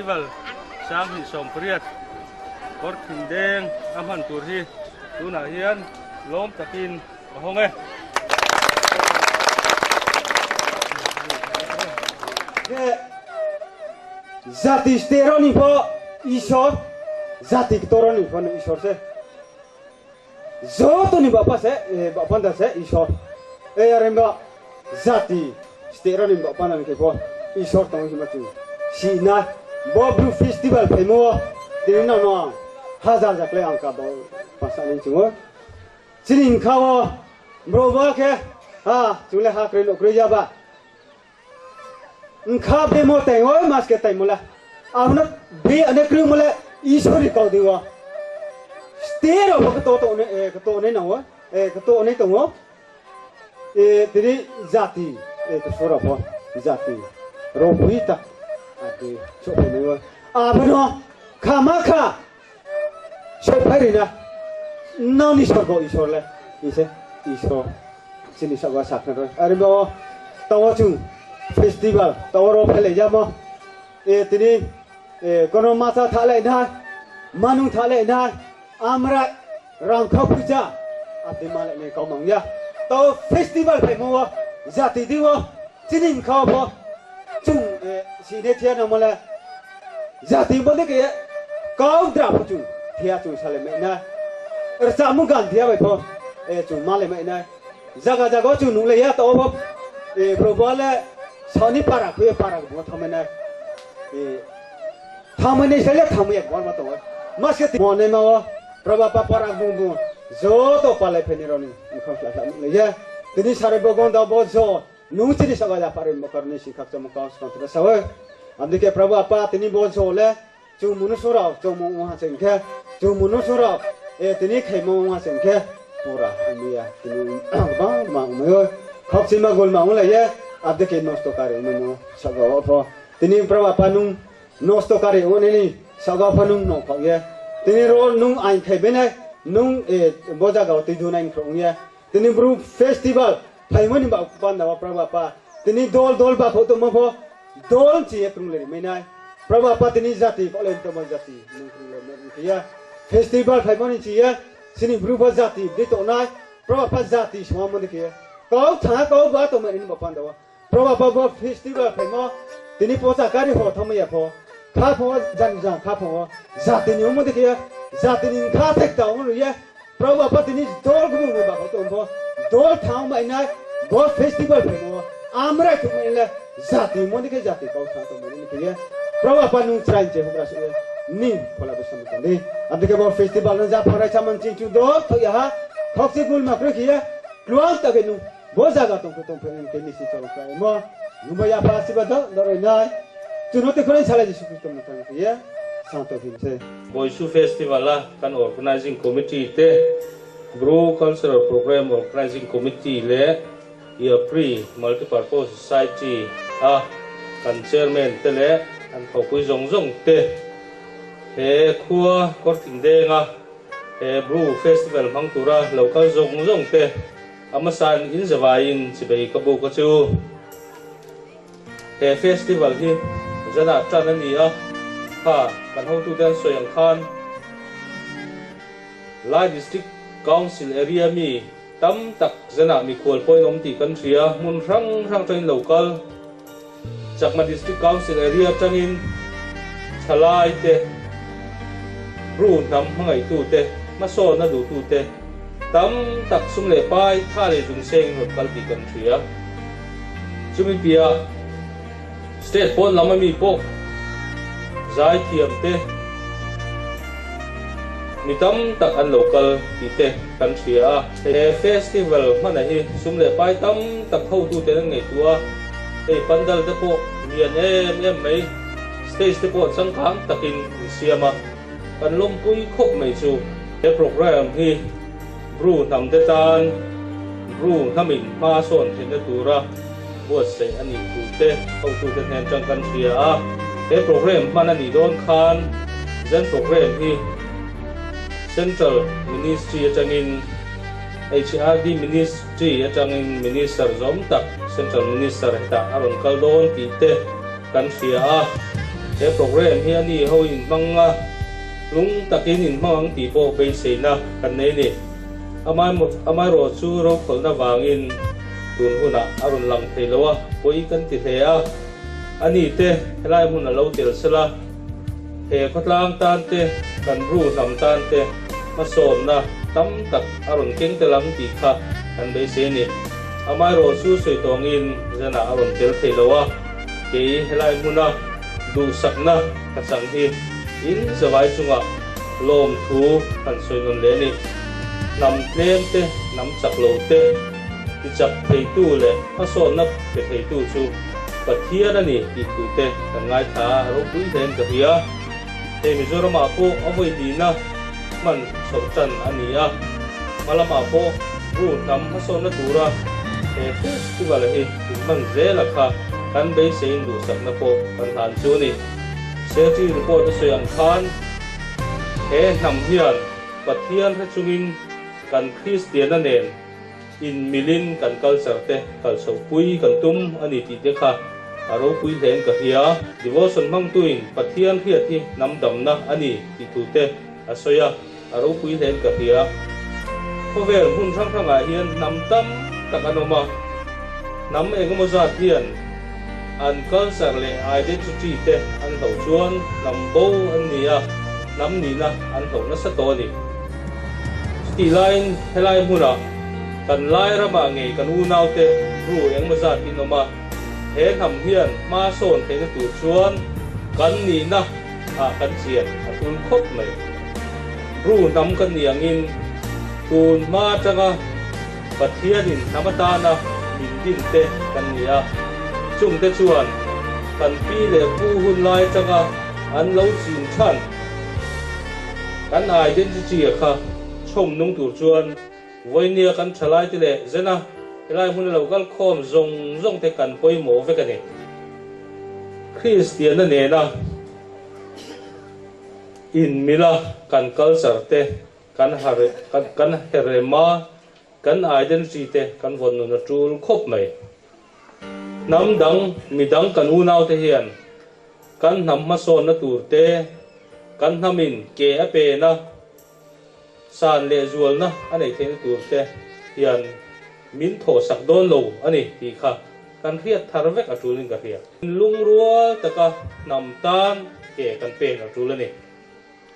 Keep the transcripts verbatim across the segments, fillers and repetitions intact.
Festival, Sanghi Songpriat, Korthing Deng, Amhantur hi, tuna hian, lom takin, ahong e. Khe, jati steh rao ni pho Isor, jati ktor rao ni pho no Isor se. Joto ni bapha se, eh, bapanda se Isor. Eh, are ba jati steh rao ni bapanda ni khe pho Isor tong hima chung. Sina, bo Bru festival phaimo, tini no no, hajar jakle ang ka bo pasa ni chung o. Chini nkha o, bro ba khe, ha, chung le ha kroi no kroi ya ba. Nkha bemo tai o, mas khe taimo le. Abo no be ane kroi mo le, Isor ni kau di o. Steh rao pho kto to ne, eh, kto ne nang o, eh, kto ne tong o. Eh, tini jati, eh, kto rao pho jati. Ro phui ta. Ati, so phui nai o. Abo no, kha ma kha. Sophai ri na, nang ni sorgo Isor le, ise, Isor, chini saoh wo sakhnari. Are bo, taoh wo chung festival, taoh wo ro phailai yamo, e, tini, e, kono masa thalai nai, manung thalai nai, amra, rang kha phuja, abdi malai nai kau mang ya. Taoh festival phaimo wo, jati di wo, Chini nkha pho, chung, eh, sine thia nangmo le, jati bo de khe, kau dra pho chung, thia chung salai mai nai. Rchamo gan thia bai pho, eh, chung malai mai nai. Zaga zaga wo chung nunglai ya taoh wo pho, eh, Probhu le, saoni para khui para bung thanngmai nai. Eh, thanngmai nai sai le thanngmai ya bung ma tong o. Ma se ti mo nai ma wo, Probhu apa para bung bung, joto palai phainai rao ni, nkha sla sla nunglai ya. Tini sare bo gonda bo jo, Nung chini saoh wo yapha ri bo karon ni sing khakchangmo kau skang tha sa o. Abdi khe Probhu Apa tini bo jo le, chung mnusu rao, chung mung ong ha sing khe, chung mnusu rao, e tini khaimo ong ha sing khe, pura ongmai ya, tini gbangma ongmai o. Khakchangma golma onglai ye, abdi khe nosto kari ongmai no saoh wo pho. Tini Probhu Apa nung nosto kari ong nai ni saoh wo pho nung no khaoh ye. Tini ro nung ain khai bai nai, nung, e, bo zaga wo tui du nai khrouh ong ye. Tini Bru festival phaimo ni ba panda wo Probhu Apa. Tini dol dol ba pho tongmo pho dol chi ye krung le ri mai nai. Probhu Apa tini jati kau le tongmo jati nung krung le mai khe ye. Festival phaimo ni chi ye. Chini Bru pho jati bdi tong nai. Probhu Apa jati songmo ni khe ye. Kau tha kau ba tongmo ni ba panda wo. Probhu Apa bo festival phaimo, tini pocha kari ho thanngmai ya pho. Khaphang wo jani jang khaphang wo. Jati ni ongmo de khe ye, jati ni kha thek ta ong ri ye. Probhu Apa tini dol gumung ni ba kau tong pho. Dol thanng mai nai, bo festival phaimo. Amra thuk mai le, jati mo de khe jati kau thanng tong mai ni khe ye. Probhu Apa nung chrai che hukra se ye. Ni phola bo samung tong di. Abdi khe bo festival no ja pharai samung ching chu dol thok ya ha. Khokchi gul ma kroi khe ye. Kluang ta khe nung. Bo zaga tong khe tong phe nung khe misi cholo khlai mo. Nungbo yapha asiba do, do roi nai. Chuno te khonai salai Jisu Khristo mthang khe ye. Sangto him se. Boisu festival a kan organizing committee te, Bru cultural program organizing committee le, Yapri multipurpose society a kan chairman te le, an khaupui zong zong te. He khua Korthing Deng a, he Bru festival hmang tura local zong zong te. Ama san in zavai in chibai ka bu ka chu. He festival hi zana tran a ni a, ha, kan hotu ten soi ang khan. Lai District Council area mi tam tak zana mi khual point om ti kan hria, mun hrang hrang tang in local. Chakma District Council area tang in Thalai te, Bru hnam hmangai tu te, maso na du tu te, tam tak sum le pai, tha le zung seng rot kal ti kan hria. Chumi pia, state pon lama mi po, zai thiam te, mi tam tak an local ti te kan hria a. He festival hman a hi sum le pai tam tak hotu te nan ngei tu a. Hei pandal te po lian em em mai, stage te po changkang takin siam a. Kan lawmpui khop mai chu, he program hi Bru hnam te tan, Bru hnam in hma sawn theihna tura buatsai a ni thu te, hotu te hnen chang kan hria a. He program hman a ni dawn khan, zan program hi Central Ministry atangin, H R D Ministry atangin Minister zom tak, Central Minister heta a rawn kal dawn tih te kan hria a. He program hi ani houin hmang a, lung tak in in hmang ang ti bo beiseina kan nei ni. Amai mo-, amai ro chu roukholna vang in tun hun a aron lang thei lou a, poi kan ti hle a. Ani te, helai mun a lou tel sala, he khotlang tan te, kan ru hnam tan te, masawnna tam tak aron keng tel ang ti kha kan beisei ni. Amai ro chu soi tawng in zana aron tel thei lou a. Kei helai mun a duhsakna ka chang hi, in zavai chunga lawmthu kan soi nun le ni. Hnam tlem te, hnam chak lou te, kichak theitu le masawnna pe theitu chu Pathian a ni ti thu te kan ngaitha a, ropui len ka hi a. He Mizoram a pawh a voi dina man sawhchan a ni a. Malam a pawh ru hnam masawnna tura he festival a hi in man zel a kha kan beisei in duhsakna pawh kan hlan chu ni. Secretary report a soi ang khan, he hnam hian Pathian hre chung in kan Kristian a nen in mil in kan culture te kalsawhpui kan tum a ni ti te kha a ropui len ka hi a. Devotion hmangtu in Pathian hriat hi hnam damna a ni ti thu te a soi a, a ropui len ka hi a. Khawvel hmun hrang hrang ah hian hnam tam tak an awm a. Hnam engemaw zat hian an culture leh identity te an hlauh chuan hnam bo an ni a, hnam nihna an hlauh nasa tawh a ni. Chutih laiin helai hmun ah kan lai ram ah ngei kan unau te Bru engemaw zat in awm a, he hnam hian hma sawn theihna tur chuan kan nihna ah kan chian a tul khawp mai. Bru hnam kan ni angin tun hma atanga Pathian in hnam atana min din te kan ni a. Chungte chuan kan pi leh pu hun lai atanga an lo chin ṭhan kan identity a kha chhawm nung tur chuan vawinia kan ṭhalai te leh zena helai hmun a lo kal khawm zawng zawng te kan pawimaw vek a ni. Kristian a nena inmila kan culture te, kan hare-, kan, kan herema, kan identity te kan vawn nun a tul khawp mai. Hnam dang, midang kan unau te hian kan hnam hmasawnna tur te, kan hnam in ke a pena, san leh zualna a nei theihna tur te hian min thawhsak dawn lo a ni tih kha kan hriat thar vek a tul in ka hria. Lungrual taka hnam tan ke kan pen a tul a ni.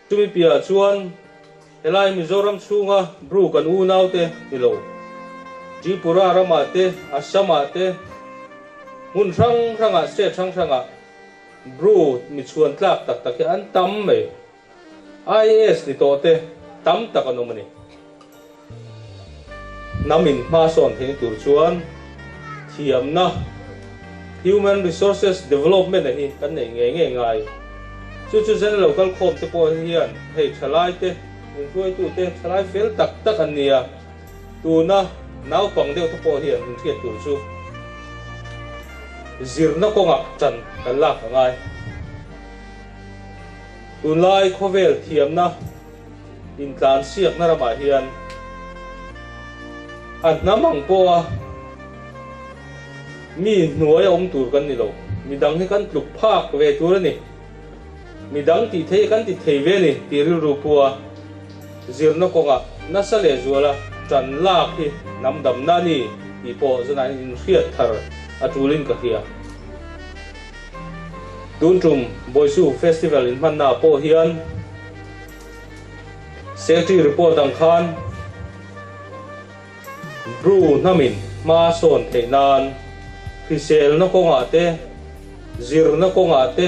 Chumi piah chuan helai Mizoram chhunga Bru kan unau te ni lo, Tripura ramah te, Assam ah te, hmun hrang hrangah, state hrang hrangah Bru mi chhuan tlak tak tak hi an tam mai. I A S ni tawh te tam tak an awm a ni. Hnam in hmasawn theihna tur chuan thiamna, human resources development a hi kan nei ngei ngei ngai. Chu chu zena lo kal khawm te pawh hian hei ṭhalai te, inhruaitu te ṭhalai fel tak tak an ni a. Tuna naupang deuh te pawh hian in hriat tur chu zirna kawngah ṭan kan lak a ngai. Tunlai khawvel thiamna intlansiakna ramah hian a hnam ang pawh a mi hnuaia awm tur kan ni lo. Midang hi kan tluk phak ve tur a ni. Midang tih thei kan ti thei ve ni tih rilru pua zirna kawngah nasa leh zuala ṭan lak hi hnam damna a ni tih pawh zana in hriat thar a tul in ka hria. Tun ṭum Boisu Festival in hmanna pawh hian Secretary report ang khan Bru hnam in hmasawn theih nan hriselna kawngah te, zirna kawngah te,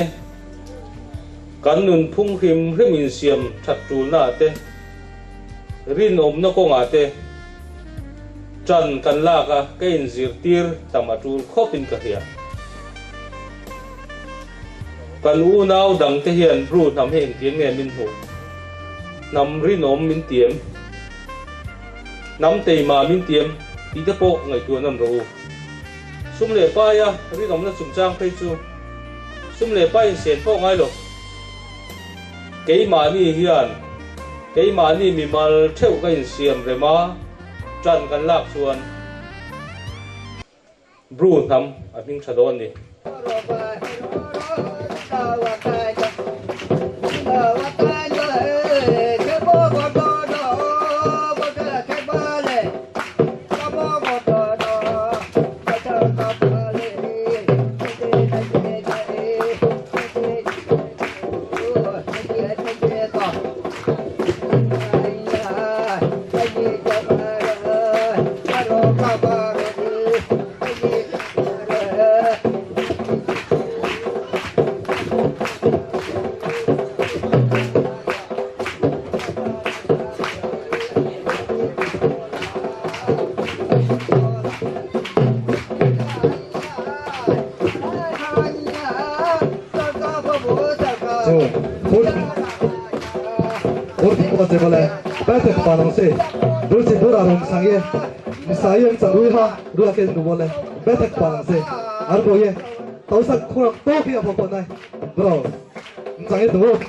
kan nunphung hrim hrim insiam ṭhat ṭulna te, rinawmna kawngah te, ṭan kan lak a, ka inzirtir tam a tul khawp in ka hria. Kan unau dang te hian Bru hnam hi engtiang nge min hmuh? Hnam rinawm min tiam, hnam teima min tiam tih te pawh ngaihtuah nawn rawh u. Sum leh pai a rinawmna chungchang phei chu sum leh pai insen pawh ngai lo. Keimahni hian, keimahni mimal theuh ka insiam rem a, ṭan kan lak chuan Bru hnam a hming ṭha dawn ni. Bo le bethe kpal nang se. Bo se bura rong sang ye. Msa ye msa rui ha, rui ha khe numo le. Bethe kpal nang se. Arbo ye. Tausa khorang to khe abo pho nai. Bro. Msa ye to.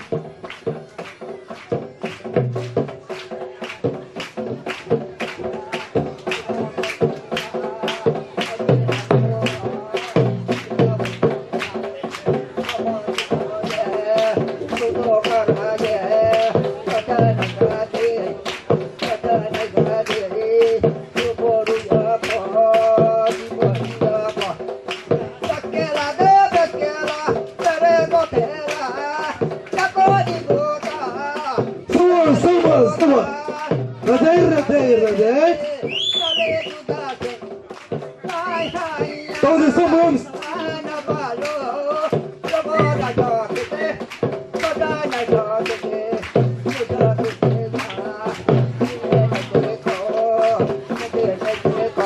Sumar, sumar, sumar. Radhe, radhe, radhe. Tau de sumar.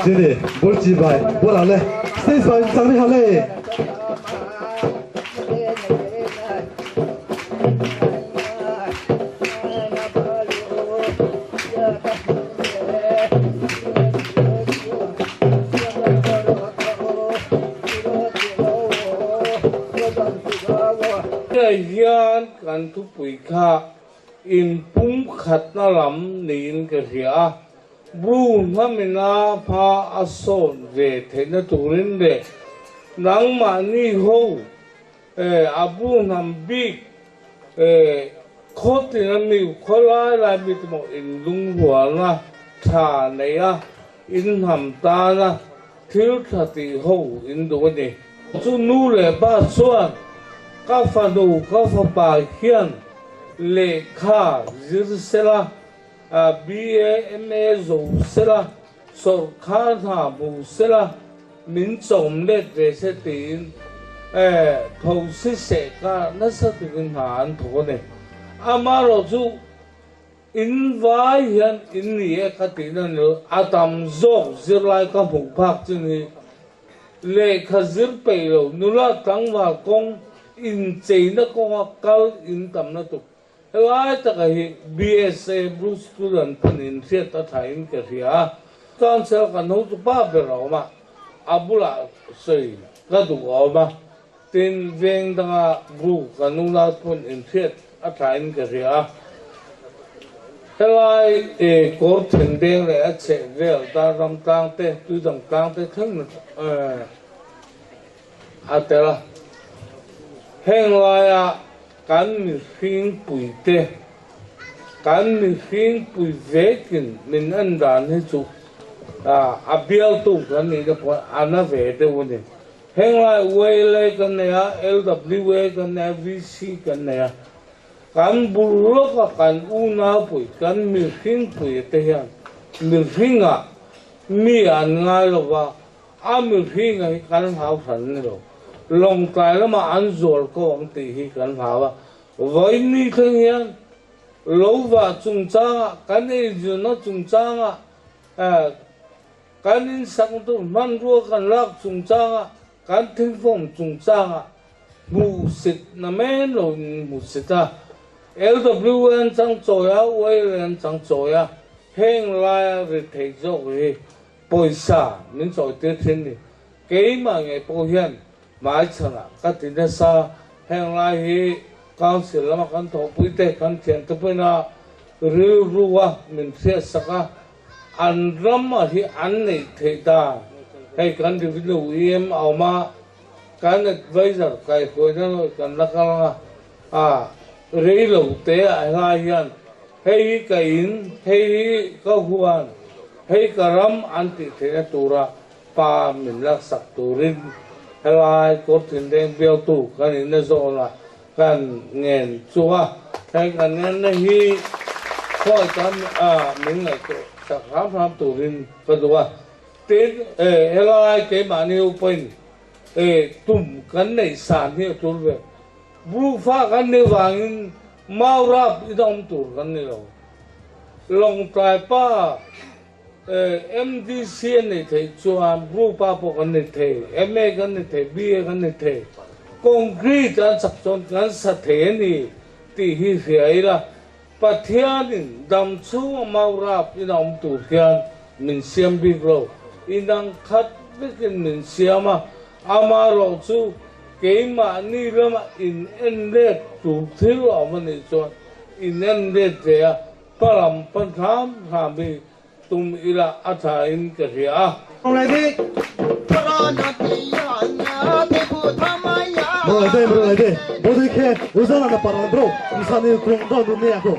Jini, burchi bai, bora le, stage bai, sangri ha le. Hian kan thupui kha, in pum khatna lam ni in ka hria. Bru hnam in a pha a son ve theina turin le, nangma ni hou, eh, a bru hnam bik, eh, khot in a mi kholai lai mi tmo in lunghualna tha nei a, in hnam tana thil tha ti hou in du ni. Chu nu le pa chuan, ka fanu, ka fapa hian lekha zir sela, a, B A, M A zo sela, sorkar hna mu sela, min chom let ve se tiin, eh, tho si se ka nasa tuin hna an tho ne. Ama ro chu in vai hian in ni e ka ti na ni, a tam zawk zir lai ka hmuh phak chin hi. Lekha zir peih lo, nula tlangval kawng incheina kawnga kal in tam na tuk. Helai taka hi B S A Bru Student phun in hriat a tha in ka hria. Council kan ho chu pa ber a awm a, a bula soi ka duh a awm a. Tin veng danga Bru kan nunau phun in hriat a tha in ka hria. Helai, eh, Kawrthindeng le a chheh vel ta ram tlang te, Tuidang tlang te thleng na, eh, a tel a. Heng lai a kan mihringpui te, kan mihringpui vekin min an dan hi chu, a, a bialtu kan ni na poi a na ve deuh a ni. Heng lai Y L A kan nei a, L W A kan nei a, V C kan nei a. Kan bul lawk a kan unaupui, kan mihringpui te hian, mihring ah mi an ngai lo va, a mihring ah hi kan hlau hran ni lo. Lawngtlai lama an zual ko ang tih hi kan hlau a. Vawiin ni thleng hian, lo vah chungchang ah, kan eizirna chungchang ah, eh, kan insaktu hmanrua kan lak chungchang ah, kan thingfawm chungchang ah, hmuhsit na men lo in hmuhsit a. L W A an chang chawi a, Y L A an chang chawi a, heng lai a ri thei zawk hi, poisa min chawi tir thin ni. Keimah ngei pawh hian, mai chhana ka ti nasa, heng lai hi council lama kan thawhpui te, kan thian te pawina rilru a min hriatsak a, an ram ah hi an neih theih dan, hei kan revenue E M a awm a, kan advisor kaihruaina lo kan la kal a, a, rei lo te ah helai hian, hei hi ka in, hei hi ka huan, hei ka ram an tih theihna tura pa min laksak turin, helai Kawrthindeng bialtu kan in na zawh la kan ngen chu a, hei kan ngen na hi khawi kan, a, min ngaihtuah tak hram hram turin ka duh a. Tin, eh, helai keimahni upain, eh, tum kan neih san hi a tul ve. Bru fa kan nei vangin mau rap i dam tur kan nei lo. Lawngtlai pa, eh, M D C a nei thei chuan, Bru pa pawh kan nei thei, M A kan nei thei, B A kan nei thei. Concrete an sak chuan kan sa thei a ni tih hi hria ila. Pathian ni damsung amau rap inang mtu khian minsiam bik rao, inang khat bikhin minsiam a, ama rao chu keima ni lama in en let tu thil rao mani chuan in en let te a, palam pan tham tham bi tum ira atha in ka hria a. Mrunglai di. Mrunglai di, mrunglai di. Bodei khe, ujala na paran bro. Msani krung bro, nuni ako.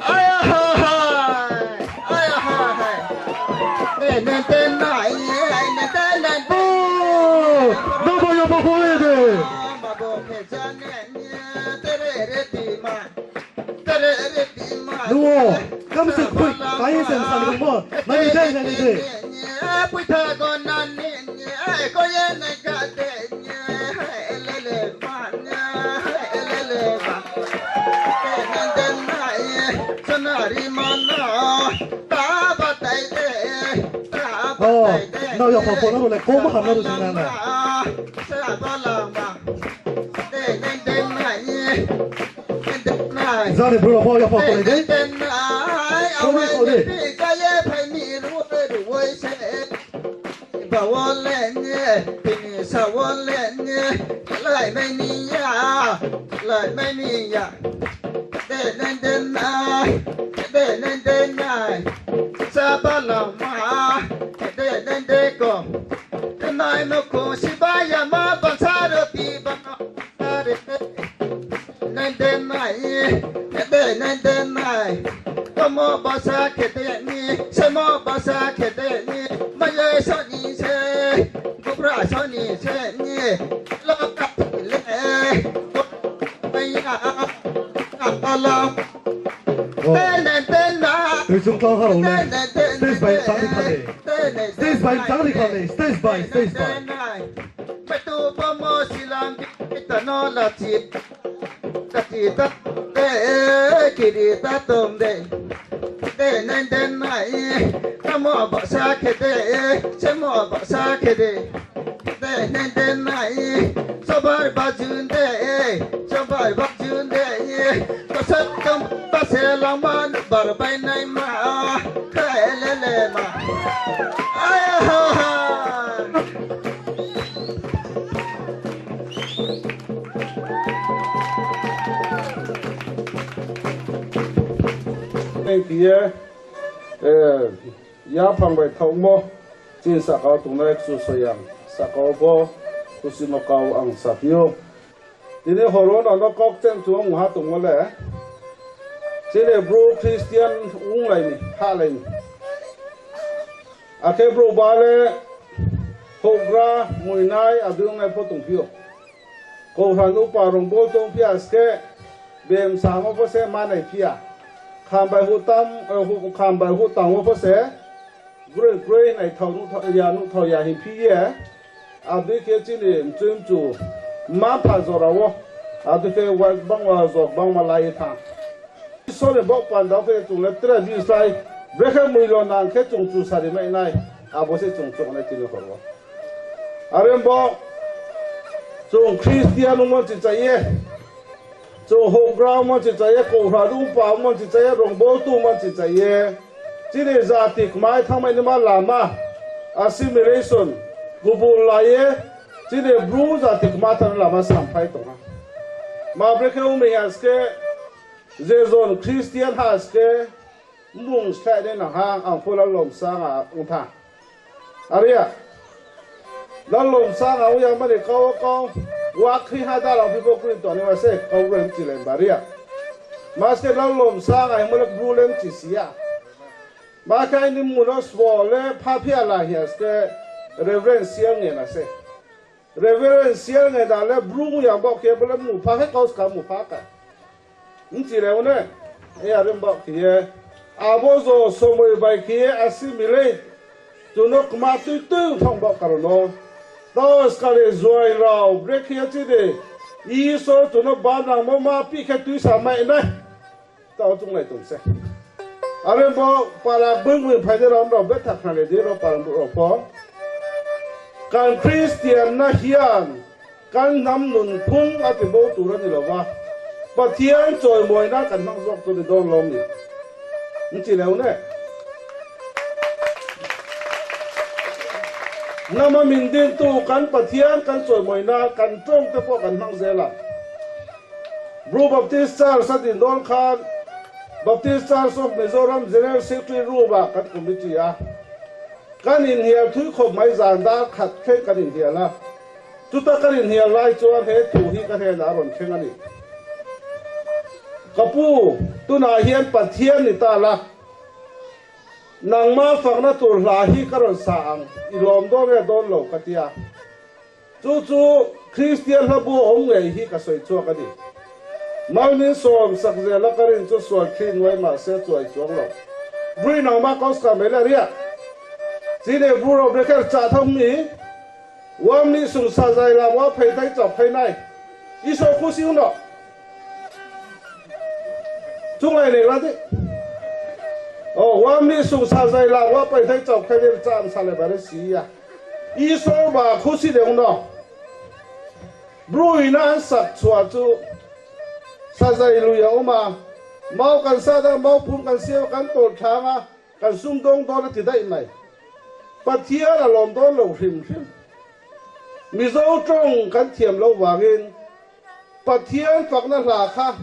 Aya ha hai, aya ha hai. Nabo ya babo ye de. Nuo, kam se khui, kai se san mo, nani dei, nani dei. Oh, nrao yakpha pho nrao le kau ma ham nrao sing na na. Jani bro pho yakpha pho le de. Kau ni kau de. Ba wo le ni, tini sa wo le ni, lai mai ni ya, lai mai ni ya. De nai de nai, de nai de nai. Sa ba la ma, de nai de ko. Nai no ko si ba ya ma ba sa ro ti ba no. Nai de nai, de nai de nai. Tomo basa khe de ni, semo basa khe de ni, maye so ni se, gubra so ni se ni, lo ka le, maya, ala. Oh. Tui chung tong ha rao le. Stage bai chang ri kha le. Stage bai chang ri kha le. Stage bai, stage bai. Metu pomo silam di tano lachi. Lachi ta de, kiri ta tong de. De nai de nai. Tamo basa khe de, semo basa khe de. De nai de nai. Sobar bajun de, sobar bajun de. Kasa kam base langma bar bai nai ma. Khe le le ma. Aya ha ha. Thank you. Eh, yaphang bai thaohmo, chini sahka wo tongnai Kchusoyang sahka wo pho, khusi no kau ang saphi ou. Tini hor wo nrao no kau kcheng chung ong ha tongmo le, chini Bru Christian onglai ni, hahlai ni. Akhe brouh ba le houhgra, muinai, adui ongnai pho tongphi ou. Kouhra nuhpa rong bo tongphi ya se khe, bemsa mo pho se manai phi ya. Kham bai huh tam, eh, huh, kham bai huh tang wo pho se, groi kroi naithao nuhthao ya, nuhthao ya hing phi ye. Adui khe chini mchoi mchu, mma mpha jora wo, adui khe wa gbangma jora gbangma la ye thanng. Isor ni baoh panda khe chung le tre bislái, brekhe moilo nang khe chung chu sari mai nai, abo se chung choung nai tini hor wo. Are bo, chung Christian ongmo chichai ye, chung houhgra ongmo chichai ye, kouhra nuhpa ongmo chichai ye, rongbo tongmo chichai ye, chini jati kmai thanngmai naima lama, assimilation, kubun la ye, chini Bru jati kma thanng lama samphai tong ha. Ma brekhe ong mi ha se khe, je jon Christian ha se khe, mmung slái nai nang ha, ang pho lal lomsang a ong tha. Are ya, lal lomsang a ong ya mani kau kau, wa khe ha dalang phi pho kroi tong ni wa se kau roi mchilai ba are ya. Ma se khe lal lomsang a hingmo le Bru le mchisi ya. Ma khe aini mmung no sbo le pha phi ya la hing ya se khe Reverend Sial Ngena se. Reverend Sial Ngena le Bru ya bo khe bo le mmung pha khe kau ska mmung pha ka. Nchi le o ne, e are bo khe ye. Abo jo somoi bai khe ye assimilate. Chung no kma tui tui thang bo karon no. Tao skali juai rao, brekhe ye chini Isor chung no banangmo ma pi khe tuisa mai nai. Tao chung nai tong se. Are bo para bung bung phai de rao rao betha khnalai di rao para rao pho. Kan Christian na hian, kan nam nun phung ati bo tu ra ni lo ba. Pathian choi moi na kan nang jok tu ni don lom ni. Nchi le o ne. Nama min din tu kan Pathian kan choi moi na kan trong te pho kan nang je la. Bru Baptist Church a din don khan, Baptist Church of Mizoram General Secretary ru ba kan committee a. Kan in hial thui khop mai jan dar khat khe kan in hial a. Chuta kan in hial lai chuan he thu hi kan he na ron khe ngani. Ka pu, tuna hian Pathian ni ta la. Nangma fakna tur hla hi ka ron sa ang, i lawm dawn nge dawn lo ka tia. Chu chu Christian hlabu awm ngei hi ka sawi chhuak a ni. Malmin sawm sak zel a ka rin chu sual thin nuai mah se chuai chuang lo. Bru nangma kau ska mai le ria. Chini bru rau brekher chah thang mi. Wamni sung sa zai lam wa phei tai chau phei nai. Isor khusi uno. Chunglai nei ra di. O, wamni sung sa zai lam wa phei tai chau phei nai cham sa le bare si ya. Isor ba khusi de uno. Bru ina an sak chua chu. Sa zai lu ya uma. Mau kan sa da, mau pum kan sia kan tol thang a. Kan sum dong dawn a ti daih mai. Pathian a lawm dawn lo hrim hrim. Mizo tawng kan thiam lo vangin Pathian fakna hla kha,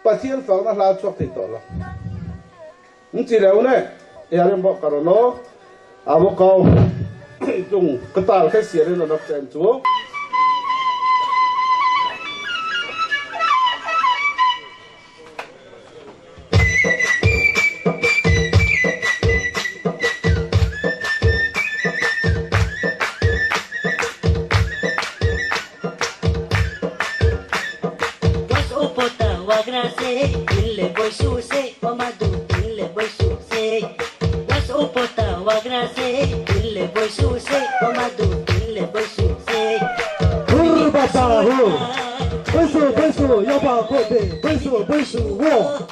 Pathian fakna hla chuak thei tawh lo. Nchi le u ne, e a rem bawh ka ro no, abo kau, chung katal khe sia re no nak chen chu. Was o pota wagra se, tin le boisu se, o madu tin le boisu se. Was o pota wagra se, tin le boisu se, o madu tin le boisu se. Hur basa hu. Boisu, boisu, yaba ko de, boisu, boisu, wo.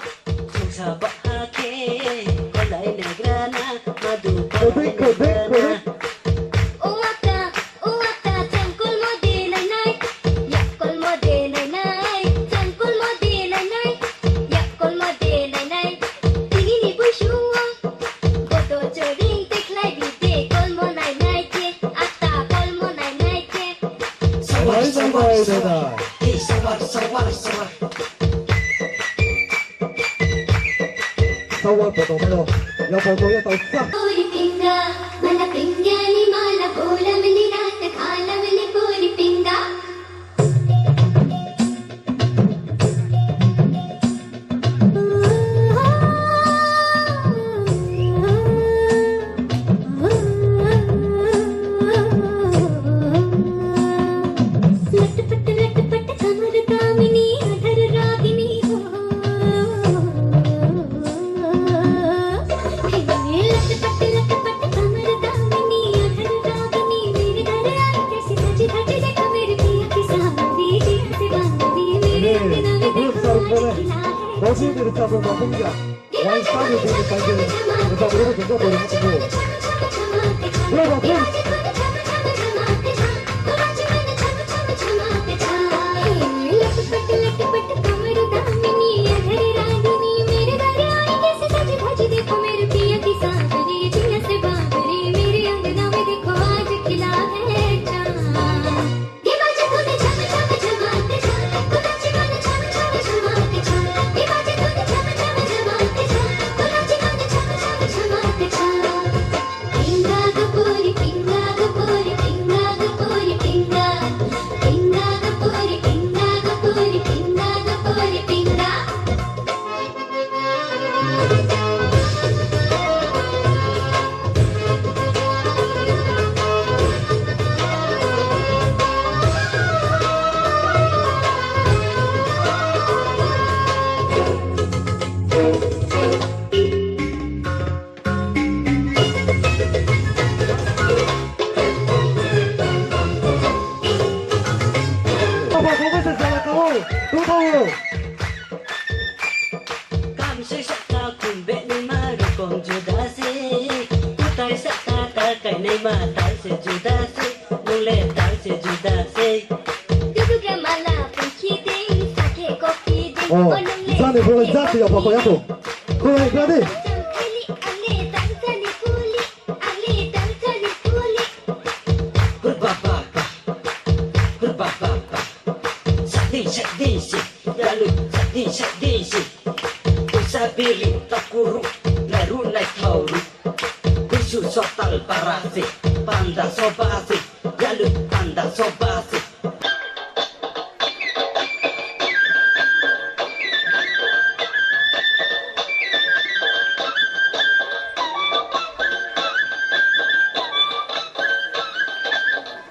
Chungsa ba ha khe, kolai le grana, madu kolai le grana. Uwaka, uwaka, chang kolmo de nai nai. Yak kolmo de nai nai, chang kolmo de nai nai. Yak kolmo de nai nai. Tini ni boisu wo. Bodo choring te khlai bi de, kolmo nai nai khe, ata kolmo nai nai khe. Sawar, sawar, sawar. Ei, sawar, sawar, sawar. Sawar bodo mayo. Ya bodo ya tau sa. Puri pinga, mala pinga ni mala bola mini rat khala mini puri pinga. लटपट लटपट कमर दामिनी अधर रागिनी हो। हे लटपट लटपट कमर दामिनी अधर रागिनी, मेरे घर आई कैसे सज धज, देखो मेरे पिया की सावरी, जिया से बावरी, मेरे अंगना में देखो आज खिला है। Tal se juda se, nung le tal se juda se. Dudu ke mala pungki dei, sakhe kopi dei, o, nung le jani bole jati ya pako ya to. Ko hai bradi. Tang kali, ang le tang jani kuli, ang le tang jani kuli. Hur ba ba ba, hur ba ba ba. Sakding sakding si, yalu sakding sakding si. Usa biri takuru, nairu naithauru. Bisu sotal barasi, panda sobasi, yalu panda sobasi.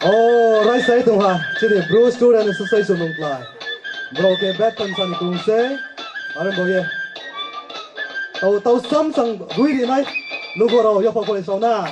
O, raisa ye tong ha, chini Bru Student Association nung klái. Brao khe bet tan sani krung se, are bo ye. Tau, tau sam sang rui ri nai, lugo rao yapha kholai sao na.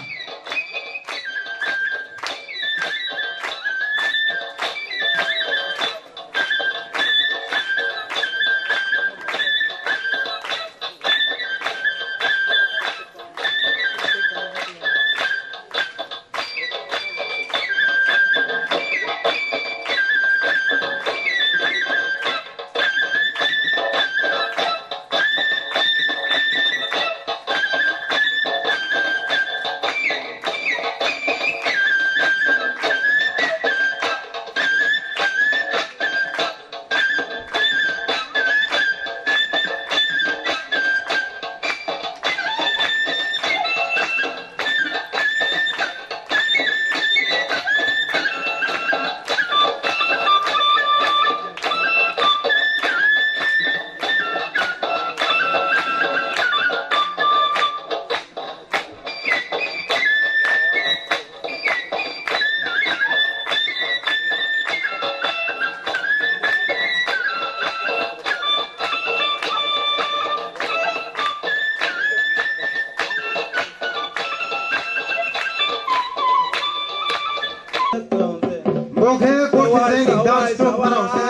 Bo khe Kothijeing ni dance troupe rao se.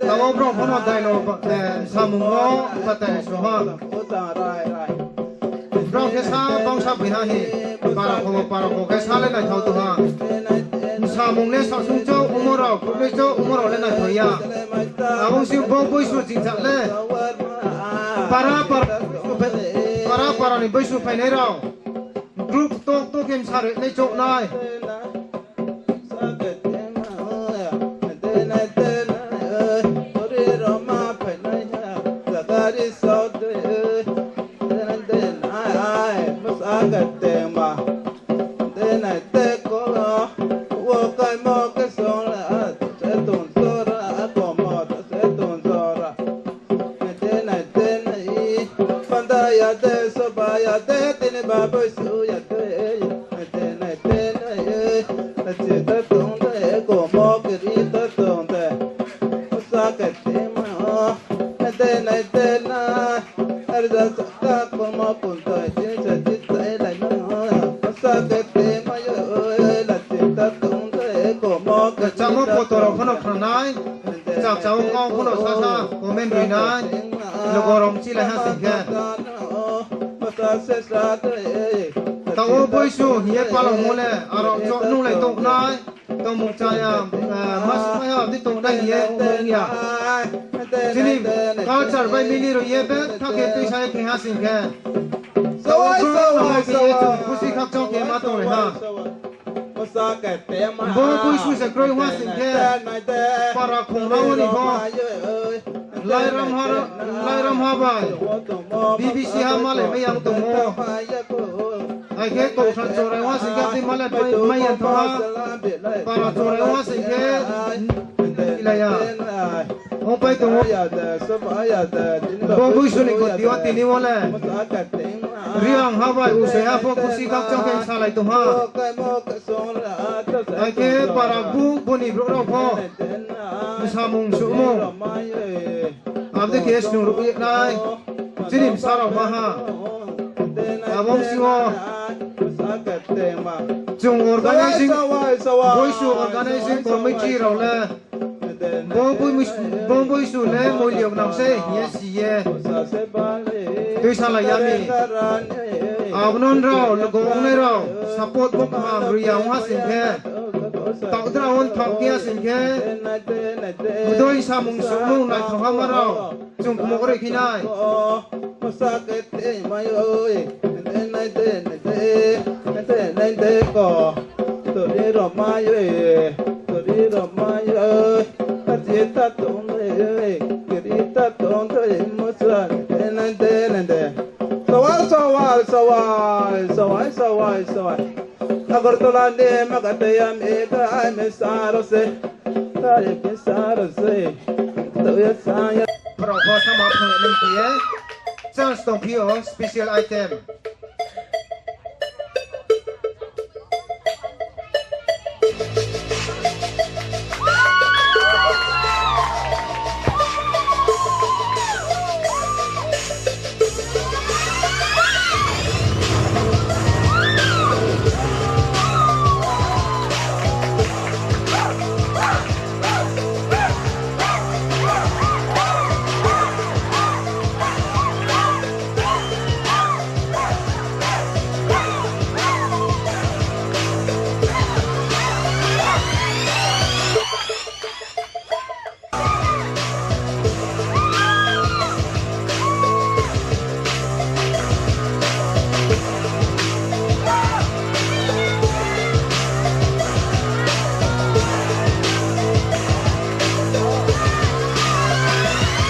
Tao brao pho no daino, eh, samung no patai soha. Brao khe sa bangsa baiha hi, para kho, para kho khe sa le naithao tong ha. Samung le sasung chouh, omo rao, khublei chouh, omo rao le naithao ya. Abo si bo boisu chingsa le. Para, para, para, para ni boisu phainai rao. Group tok tok khe msa ri nai chouh nai. Kchamo photo rao pho no khna nai, kchakchao kau pho no sasa comment ri nai, logo rao mchilai ha sing khe. Tao boisu hing ye palangmo le, aro chouh nunglai tong nai, tongmung chaya, eh, ma sumai ha, di tong nai hing ye ong ya. Chini culture bai mili ro ye be, tha khe tuisa ye khe ha sing khe. Tao khe ye chung khusi khakchang khe ma tonglai ha. Bo boisu se kroi ha sing khe, para khongra wo ni pho. Lairam ha, Lairam ha bai B B C ha malai mai yang tongmo. Akhe Kousan Chorai ha sing khe tei malai mai, mai yang tong ha. Para Chorai ha sing khe ilai ya. Ongpai tong ou. Bo boisu ni goti wo tini wo le Reang ha bai Usoi ha pho khusi khakchang khe salai tong ha. Akhe para bu, bu ni brouh rao pho samung suhmung. Abo dei khe snung ruh ye nai. Chini bsa rao ma ha. Abo ong sing wo chung organizing, boisu organizing committee rao le bo boisu le moilio nang se hing ye si ye tuisalai ya mi. Abo no nrao, logo ongnai rao, support bo kaham roi ya ong ha sing khe, taohdra on thaoh khe ya sing khe, bodei samung suhmung naithaohama rao, chung kmo ri khe nai. Masa khe te mai oi, nai de, nai de, nai de, nai de ko. Tori rao mai oi, tori rao mai oi. Kachi ta tong de, kiri ta tong de, masa khe te nai de, nai de. Sawai, sawai, sawai, sawai, sawai, sawai. Agartala ni Magateya mi ka ai mi sa rao se. Ka ai mi sa rao se. Tau ya sa ya. Brao pho sama phung ni khe ye. Chance tongphi o, special item.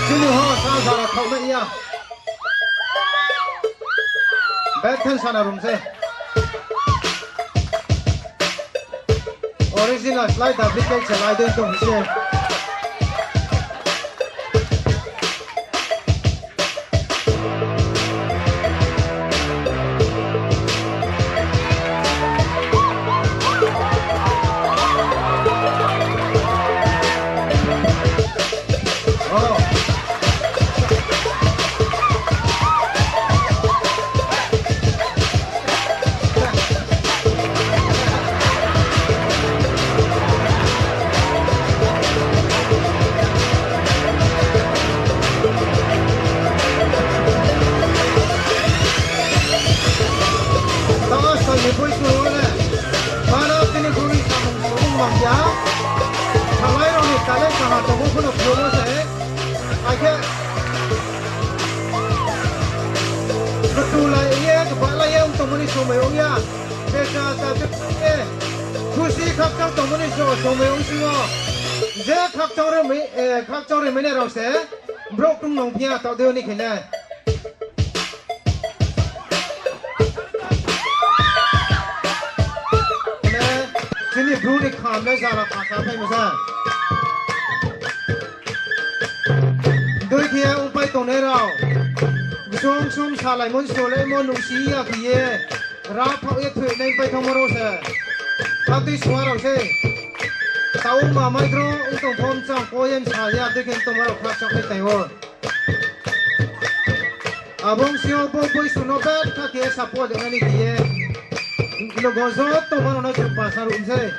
Chini ho sa sa ra thaoh mai ya. Bethan sana rung se. Original slide duplicate se lai dei tong se. Tama sal ni boi chung le, mano tini bru ni samung subung mang ya. Salai rao ni talent kaha tongmo pho no phnuhmo se. Akhe ktu lai ye, kba lai ye ong tongmo ni somoi ong ya. Besa ta te ye. Khusi khakchang tongmo ni so somoi ong sing o. Je khakchang rimai, eh, khakchang rimai nai rao se. Brouh tong nong phi ya, taoh dei ni khe nai. Chini bru ni kham le jala phasa phai mo sa. Doi khe ongpai tongnai rao. Ksung ksung salaimo solaimo nuhsi ya khe ye. Ra phaoh ye thoinai pai thanngmo rao se. Khatui sua rao se. Tau ma mai dro ong tong pho mchang ko ye msa ya dei khe tongma rao khakchang khe tai o. Abo ong sing yo bo boisu no betha khe support nani khe ye. Logo joto mano no chung pasa ruh sei.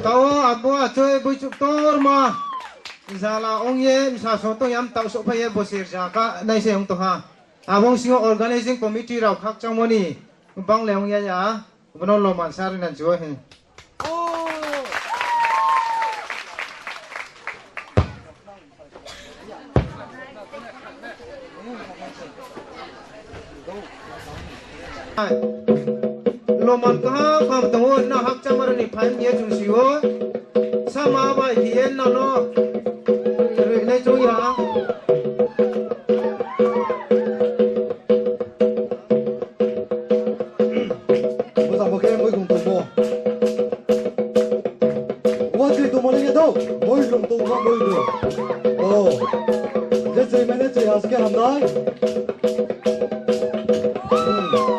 Tao abo achoi boichuk torma jala ong ye bsa song tong ya, mtaoh souhphai ye bosir ja ka nai se ong tong ha. Abo ong sing yo organizing committee rao khakchangmo ni bang le ong ya ya, bono loman sa ri na ju o hi. Loman kaham kaham tong o, na hakchama rao ni phaing ye chung si o. Sama bai khe ye nang no rinai chung ya. O, je choi mane choi ha se khe hamnai.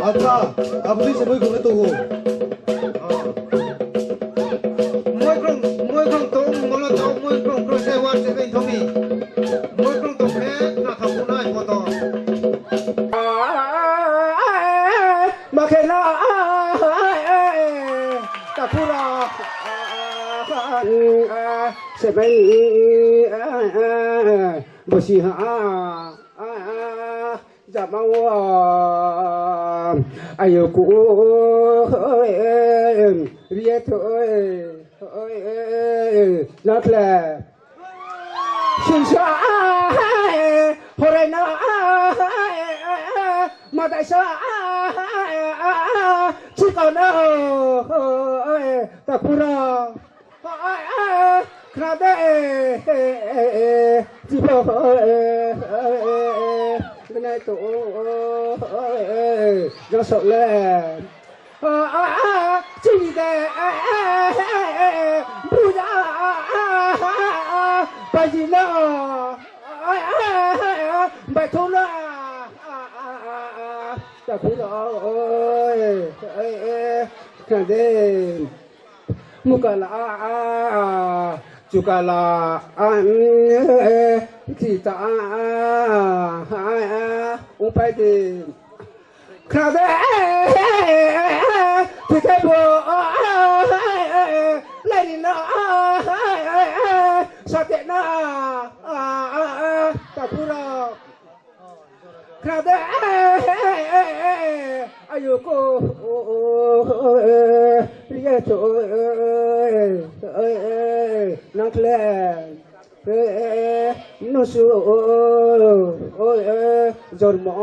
Acha, abo dei se moi kong le tong ou. Moi krung, moi krung tong, molo tong, moi krung krung se war se bai thong mi. Moi krung tong khe, na thang nai poto. Ma khe na, takhu rao, se bai ni, bosi ha, jama wo, ayo ku, ri ye tho, na khle. Singsa, horai na, madaisa, chikau na, takhu rao. Khna de, chibo, gnai to, jang sok le. Chini de, buja, baji na, baitho na, takhu rao, khna de. Mukala, chukala, khita, upai de. Khna de, thikhe bo, lairi na, sate na, takhu rao. Khna de, ayo ko, ye cho, nang khle, nusu, jormo,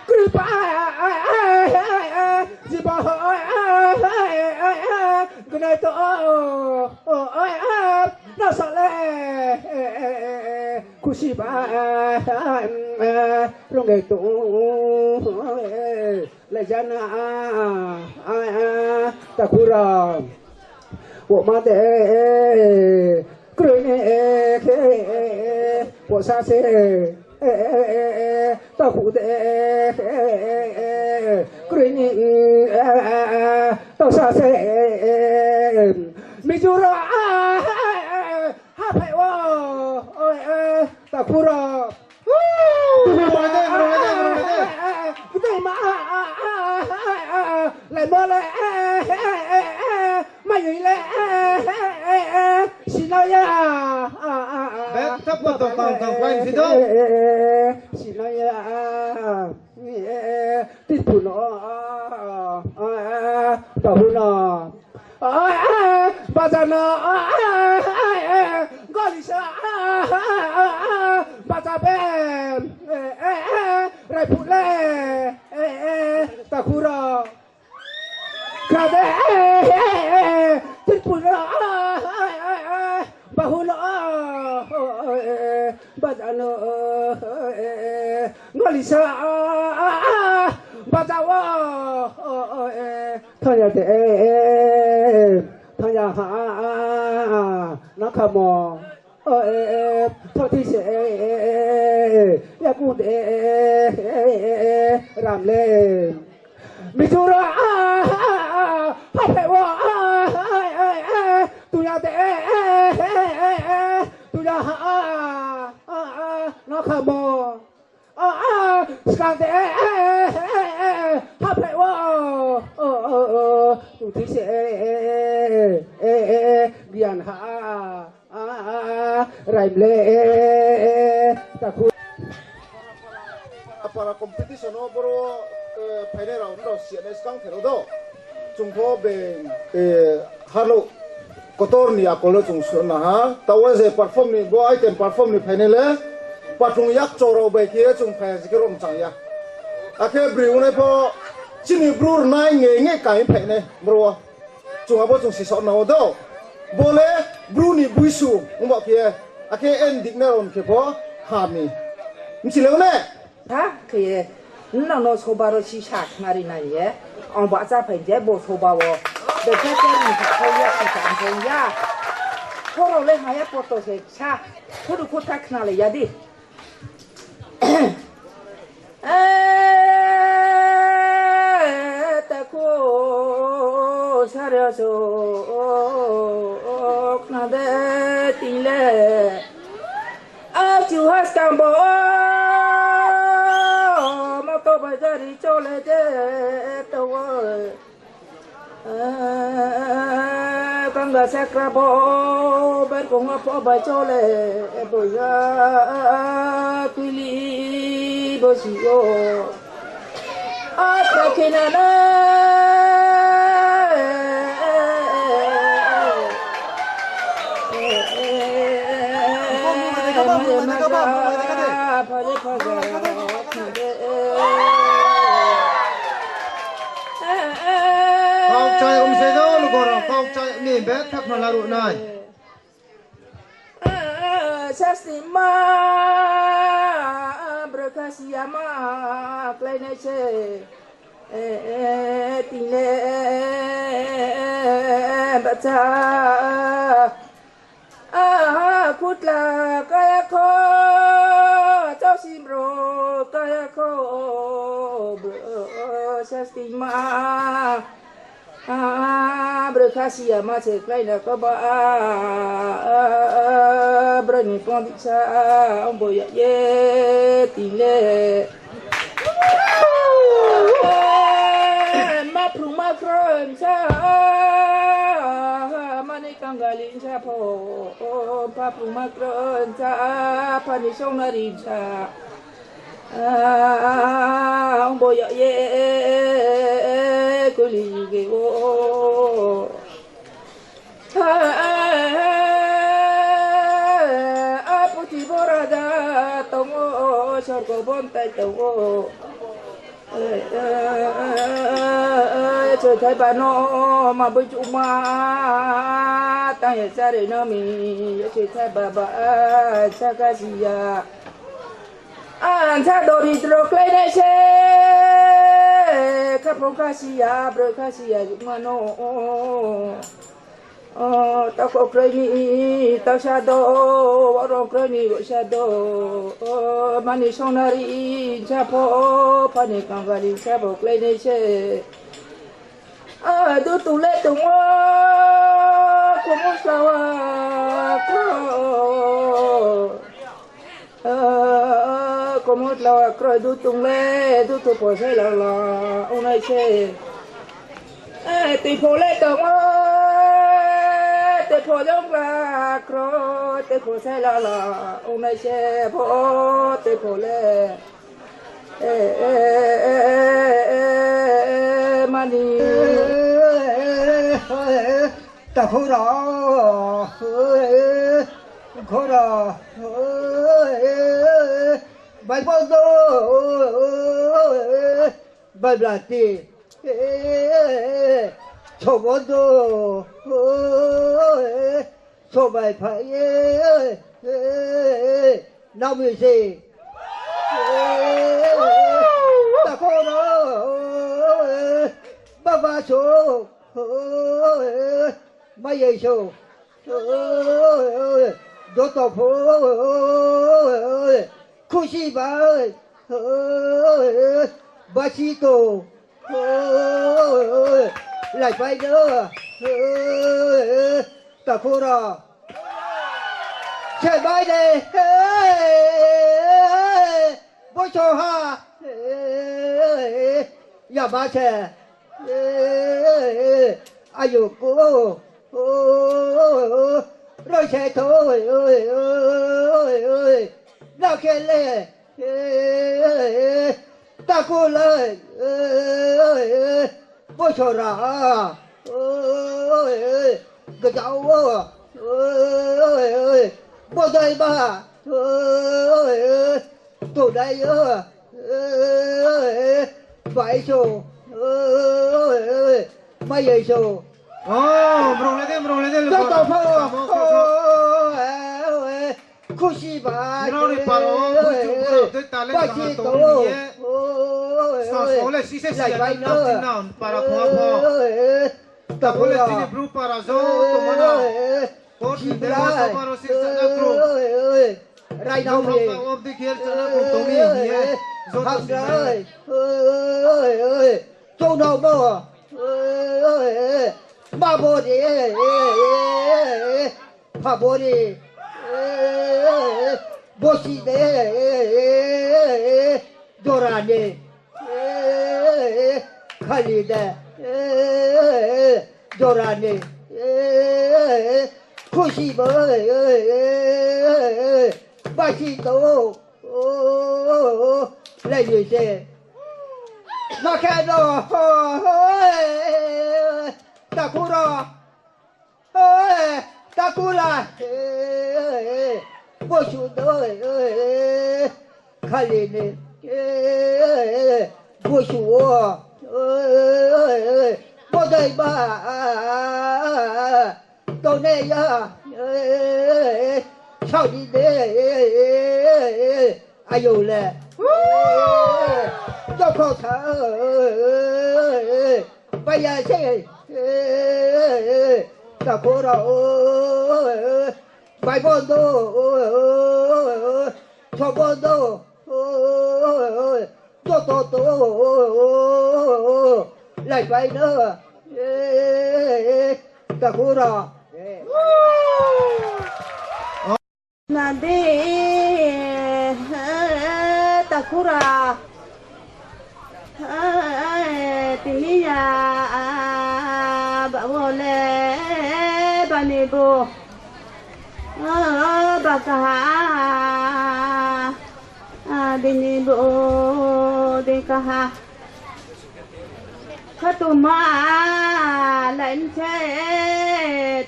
kripa, jiba, gnai to, na sale, khusi ba, rong gai tong, lai jana, takhu rao. Wo ma de, kroi ni, khe, wo sa se, takhu de, kroi ni, to sa se, Mizoram, haphai wo, takhu rao. Tubu mai de, mrung de, mrung de. Gdei ma, lai mo le, mai yoi le, sinaya. Be, thap ko tong tong tong, fine, sido. Sinaya. Tipu no, bahu no. Baja no, golisa, baja be, raiphu le, takhu rao. Khade, tirpul rao, bahu no, baja no, golisa, baja wo, thaya de, thaya ha, na khamo, thoti se, yaku de, ram le. Mizoram, haphe wo, tuya de, tuya ha, na khamo. Skang de, haphe wo, tongthi se, gian ha, raimle, takhu. Para competition wo boro, phainai rao, nrao siya nai skang therao do. Chung pho beng, halo. Kotor ni akol no chung suhna ha. Taoh wo je perform ni, bo item perform ni phainai le, patung yakcho rao bai khe chung phai ha, je khe rom chang ya. Akhe broi ongnai pho chini bru rnai nge nge kai phainai bro wo. Chung abo chung sisao na wo do. Bo le bru ni buisu ongba khe, akhe ending na ron khe pho ha mi. Mchi le ne? Ha, khe ye. Nrao no soba ro sisa khnari nai ye. Ang bahcha phai je bo soba wo. Betha khe ni kha ya, sisa ang ya. Khorao le haya poto se sa, khuru khotha khnalai ya di. E, takhu, sare aso, khna de tini le. Achu haskang bo, moto bazari chole de tong o. Kangga sakra bo, berkong apho bai chole, boya, tuili bo si o. Atra khena na. Kaukchai ong se do, lugo rao, kaukchai ni betha khna laruh nai. Sasti ma, brokha si ya ma, klái nai se. Tini le, bacha. Aha, khutla kaya kho, chausi bro kaya kho, bro sasti ma. Brokha si ya ma se klái na kho ba, bro ni pondisa, ong bo ya ye tini le. Ma phrung ma kron sa, mani kangali sa pho, pa phrung ma kron sa, pa ni song nari sa. Ong bo ya ye, kuli ge o. Aputi bo raja tong o, sorgo bontai tong o. Choithai ba no ma boi chuma, tang ya chari no mi, choithai ba ba, saka si ya. Ansa doridro klái nai se, khaphang kha si ya, broi kha si ya, yuma no. Takho kroi ni, ta sa do, warong kroi ni, bo sa do. Mani songnari sa pho, phani kangali sa pho klái nai se. Dutung le tong o, kumu slawa kro. Kumu slawa kro dutung le, dutung pho sai lala, ongnai se. Tuipho le tong o, tuipho jong la kro, tuipho sai lala, ongnai se pho, tuipho le. Mani. Takhura, khura, bai bodo, bai blati, sobodo, sobai phai, nami se. Takhura, baba so, mai ye so. Joto pho khusi bai basi tong. Laipai no takhura. Se bai de, boso ha, yama se, ayo ko, roi se tho, na khe le, taku le, bosora, gajao, bodai ba, todai, baiso, mai ye so. O, mrong le de, mrong le de, joto pho, khusi bai. Nrao ni para wo, boi chung pura tei talent kaham tong ye. Sa sa le sise siya nang tang ching nang para thongha pho. Takhu le chini Bru para jo tongma no. Oi, oi, oi. Rainang ni. Oi, oi, oi. Chouhnao bo. Oi, oi, oi. Ma bo ni. Pha bo ni. Bosi de. Jora ni. Khali de. Jora ni. Khusi bo. Basi to. Lai ni se. Ma khe no. Takhu rao. Takhu rao. Bosu do. Khali ni. Bosu o. Bodai ba. Tongnai ya, eh, saoh di de, eh, ayo le. Jokhong sa, eh, pai ya se, eh, takhu rao, eh, bai bondo, eh, so bondo, eh, joto to, lai pai no, eh, takhu rao. Na de, eh, takhu rao. Eh, tini ya, ah, ba wo le, ba ni bo. Ah, ba kaha. Ah, bini bo, de kaha. Khatungma, lai mse,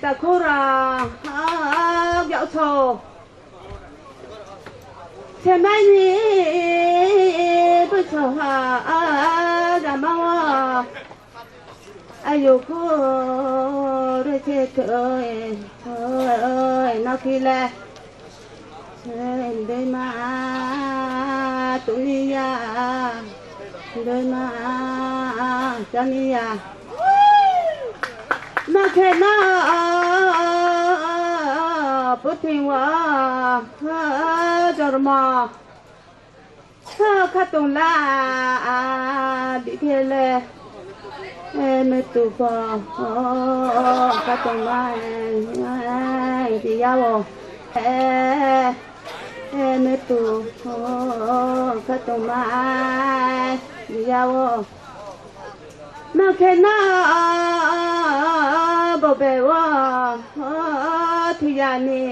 takhu rao, ah, yag so. Semai ni, bo so ha, ah, jama wo. Ayo kho re se thoi, thoi, na khi le. Deima, tuni ya, deima, chani ya. Na khe na, puthing wo, jormo. Khatung la, bikhe le, eh, metu pho, oh, khatung la, eh, eh, biya wo, eh, eh, metu, oh, khatung la, eh, biya wo. Ma khe no, oh, bo be wo, oh, thuya ni.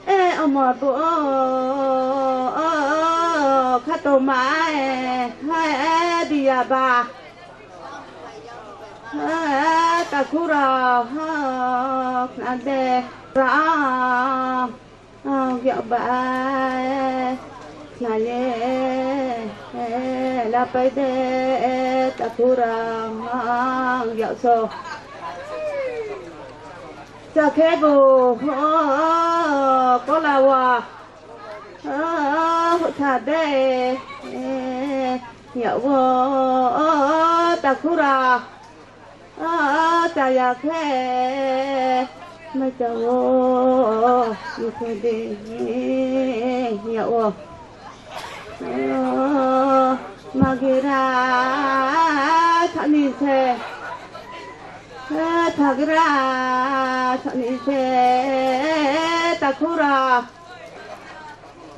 Eh, omo bo, oh, oh, khatung ma, eh, hai, eh, biya ba. Eh, takhu rao, oh, khna de, rao, oh, biya ba, eh, khna ye, eh, la pai de, eh, takhu rao, oh, biya so. Cha khe bo, oh, kola wa, oh, hotha de, eh, ya wo, oh, takhu rao, oh, cha ya khe, mai cha wo, mkhu de, ya wo. Oh, magira, thani se, eh, thagra, thani se, takhu rao.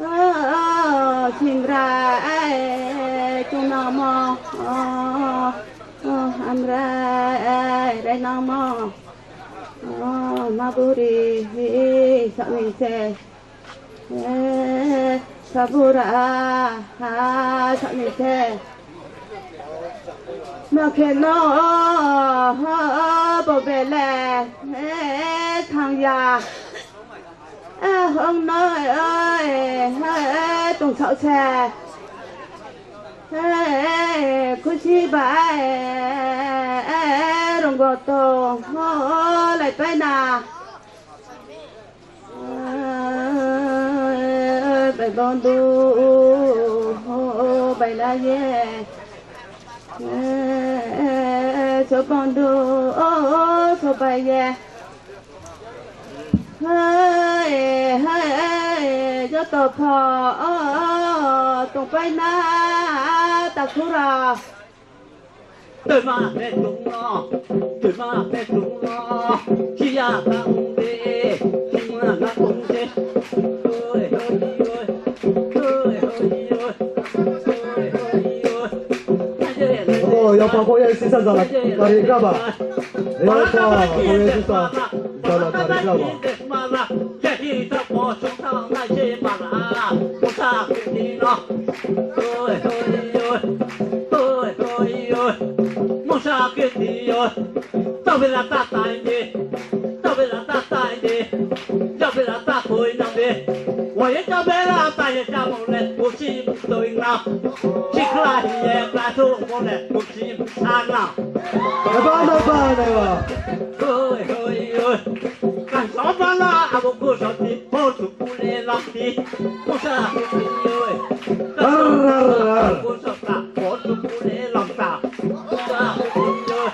Oh, simra, eh, chunamo, oh, oh, amra, eh, rainamo. Oh, ma buri, thani se. Eh, sabura, ah, ah, sani se. Ma khe no, ah, ah, bo bele, eh, thang ya. Eh, hong no, eh, eh, eh, tong sao se. Eh, khusi ba, eh, eh, rong go tong, oh, lai pai na. Bai bondo, bai la ye. So bondo, so bai ye. Hai, hai, joto pho, o, o, tongpai na, takhu rao. Toima ne tong no, toima ne tong no, siya ta ong de, sima na tong de. Oi, oi, oi, oi, oi, oi, oi, oi. O, ya pa ko ya sisa zala kari kaba. Ya pa ko ya sisa zala kari kaba. Mala, ya hi ta ko sung ta na se mala, ko sa ke ni no. Oi, oi, oi. Oi, oi, oi. Musa ke ti oi. Tau bela ta tai ni. Tau bela ta tai ni. Tau bela ta koi nang ni. Wa ye tau bela ta ye ta mo le. Ku si toi na. Si kla hi ye kla tu mo le. Ku si sa na. Ba na ba na ba. Oi, oi, oi. Kan so ba la abo ku so ti. Por tu pule lam ti. Musa ke ti oi. Ar, ar, ar. Ku so ta. Por tu pule lam ta. Musa ke ti oi.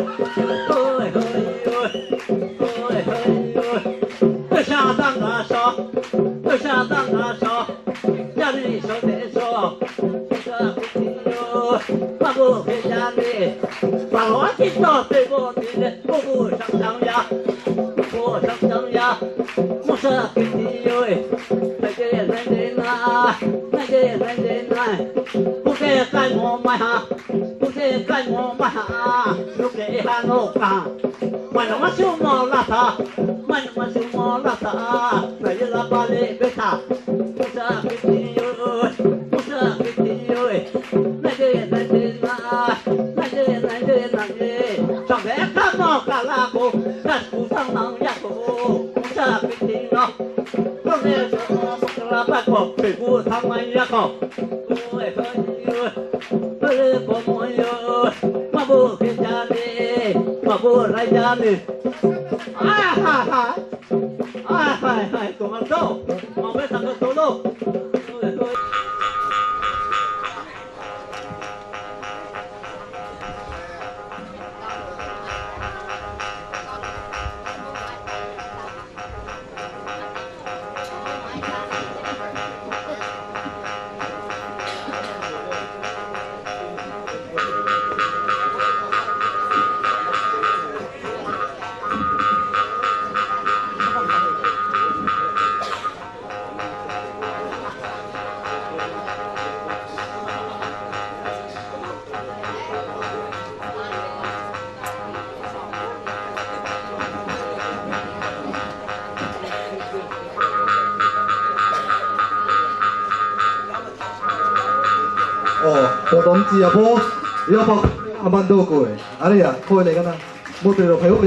Oi, oi, oi. Oi, oi, oi. Te sa dang ga so. Te sa dang ga so. Ya ni so te so. Musa ke ti oi. Ba bo ke ya ni. Ba lo ti so te bo ni le. Bo bo sang sang ya. Bo sang sang ya. Musa ke ti oi. Nai de, nai de, nai. Nai de, nai de, nai. Pu ke kai mo mai ha. Pu ke kai mo mai ha. Lu ke ha no ka. Mai no ma su mo la ta. Mai no ma su mo la ta. Nai de la ba le be ta. Musa ke ti oi. Musa ke ti oi. Nai de, nai de, nai. Nai de, nai de, nai. Chang de ka mo ka la ko. Ka su sang nang ya ko. Musa ke ti no. Ko le so mo ka la ba ko. Pe ku thang mai ya ko. Oi, oi, oi. Oi, ko mo yo. Ma bu ke ja ni. Ma bu rai ja ni. Ai, hai, hai. Ai, hai, hai. Ko ma do. Ma be ta ko solo. Oi, oi. O, poto mchi ya pho, ya pho, aman do koi. Are ya, koi le gana. Motoi rao phai o.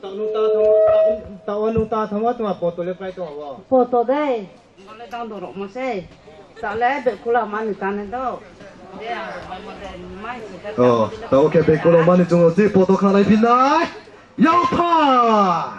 Tao nung ta thang, tao nung ta thang wa tma poto le krai tong wo. Poto dei. Bo le dang do rao mo sei. Ta le bekula mani ta ne do. O, tao khe bekula mani chung o si poto khanai phi nai. Yao pha!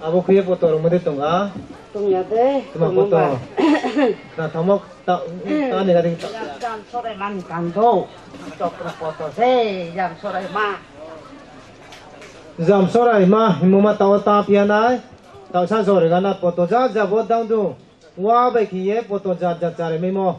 Abo khe poto rao mode tong ha? Tong ya de. Tma poto? Na thamo ta, ta ni gari ta. Jam sorai mani tando. Chokro poto se, jam sorai ma. Jam sorai ma, himo ma tao ta pia nai. Tao sa sorai gana poto ja, ja bo dang du. Wa bai khe ye poto ja, ja chare mimo.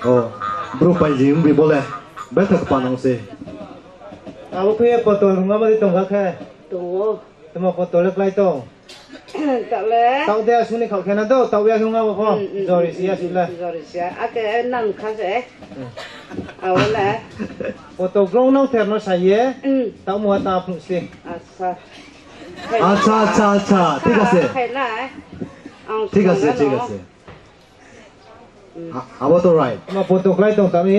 O, bru paiji ong bi bo le. Betha kpa nang se. Abo khe ye poto rungma ma di tong kha khe. Tong ou. Tma poto le klái tong. Taoh le. Taoh de asung ni khaoh khe na do, taoh ya khe ong abo pho. Jori si ya si le. Jori si ya. Ake nang kha se. Abo le. Poto grong nang ther no sa ye. Taoh muha ta phung si. Acha, acha, acha. ঠিক আছে. ঠিক আছে, ঠিক আছে. Abo to right. Ma poto klái tong tami.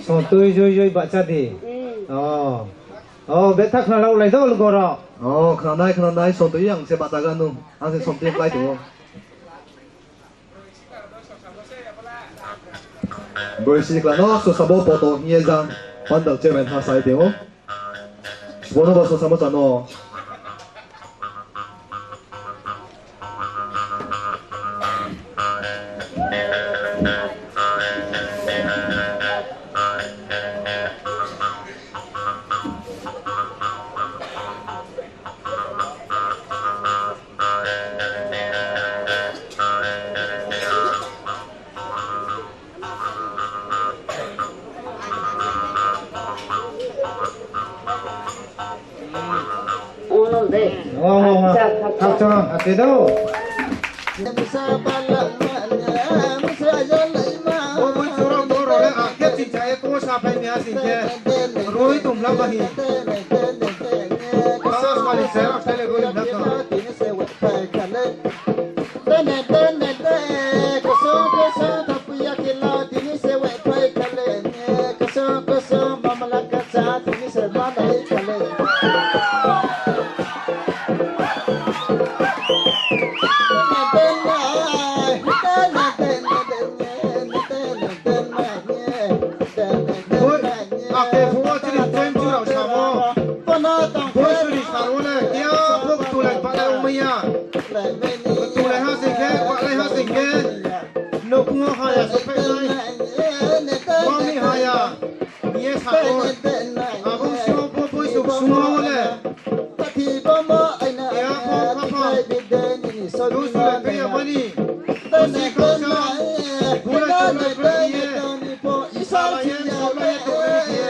Sotui joi joi bahcha di. O, betha khna rao lai do lugo rao. O, khnanai, khnanai, sotui ang se bahcha ga nu. Ang se sotui klái tong ou. Broi sikla no sosa bo poto hing ye jang pandal chairman ha sai tong ou. Bo no bo sosa mo cha no. Ono de. Khakchang, ate do. Bo boi churao bo rao le ang khe chingcha ye kung saphai mi asing khe. Roi tong bla bahi. Asa smali se, asa le roi bla tong. Ake phuh wo chini training rao samo. Boisu ni sal wo le keha pho tulai pahlai ongmai ya. Tulai ha sing khe, pahlai ha sing khe. Nouhkhong wo haya se phainai. Bang ni haya. Hing ye sa ou. Abo sing yo bo boisu ksung wo le. Keha pho khaphang. Dusu le tui ya mani. Dusi khaphang. Bulai tulai broi ye. Salai ye, salai ye, tong ye.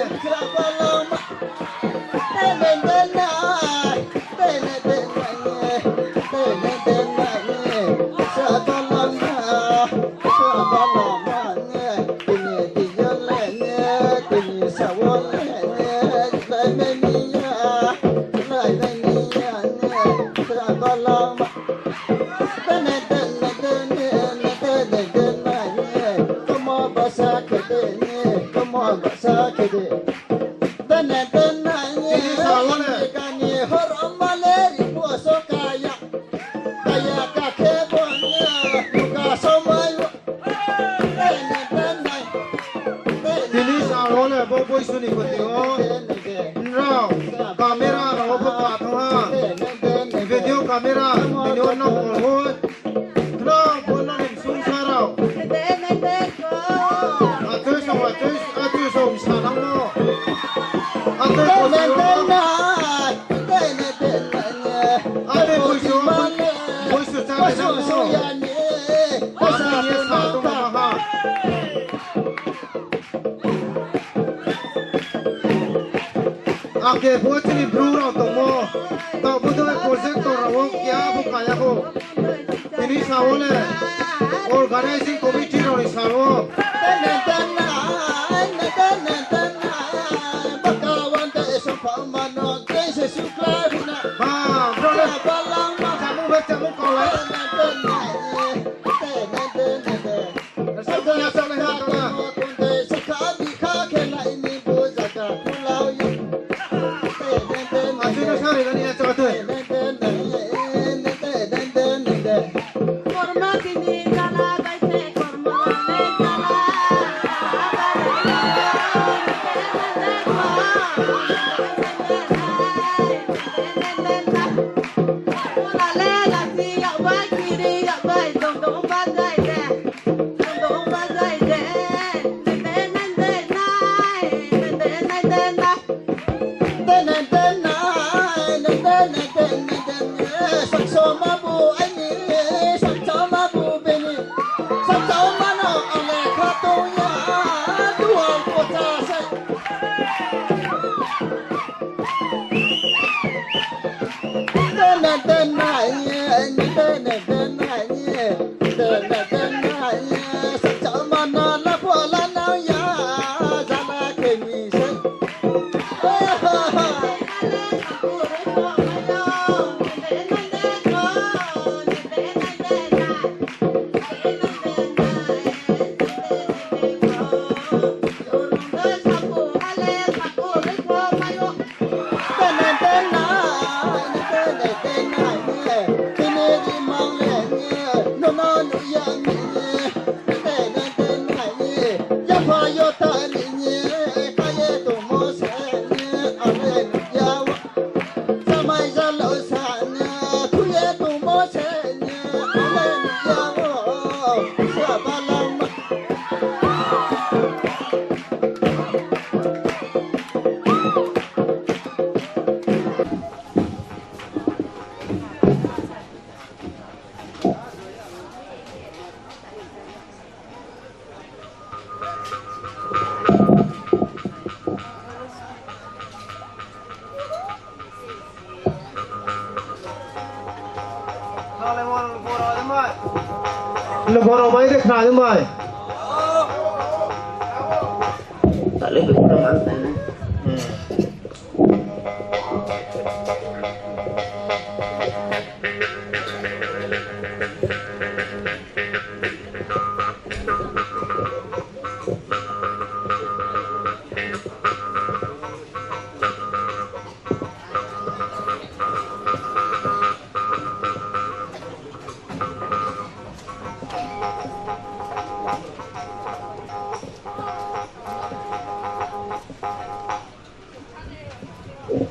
Tini sal wo le bo boisu ni koti wo nrao camera rao wo pho pa thanng ha. Video camera tini wo nang kol wo. Khna bo nang ni sungsa rao. Achoi song, achoi, achoi song sa nangmo. Achoi song sa nangmo. Ate boisu, boisu chá nangmo. Ate ye sa tong ha. Ake phuh wo chini bru rao tongmo. Taoh bo de projector rao wo keha pho kaya kho. Tini sa wo le organizing committee rao ni sa wo. Ba, bro le. Chamung bai chamung kau lai. Rasa kau ya sa lai ha kau la. Achoi no sa ri gani ya chau tui. Korma tini jala bai se korma le jala. Lugo rao bai de khna de mai.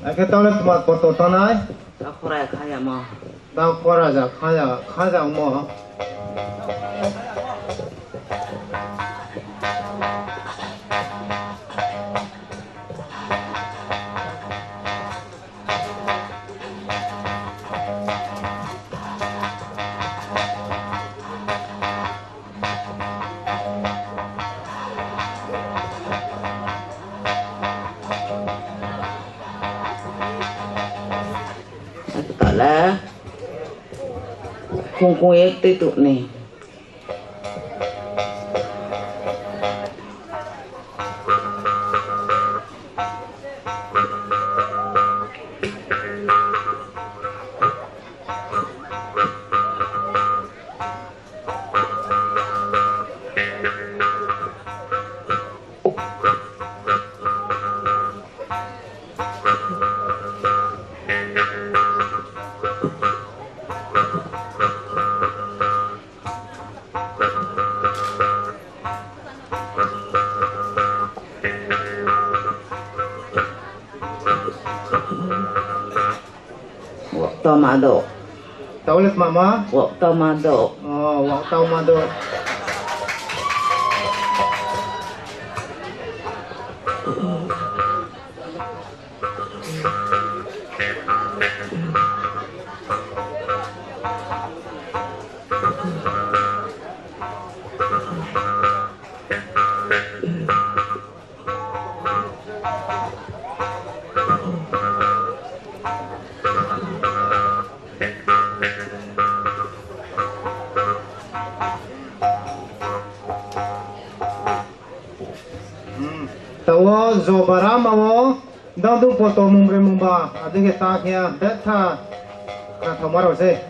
Akhe taoh le tma kotor tangnai? Takhora khayamo. Takhora ja khaya, khayamo. Tala, khongkhong ye tui tuh ni. Wak tau ma do. Tau le tma ma? Wak tau ma do. Oh, wak tau ma do. Tao wo jobarama wo, dangdung poto mungbre mungba, adei khe ta khe ya, betha, khathaoma rao se.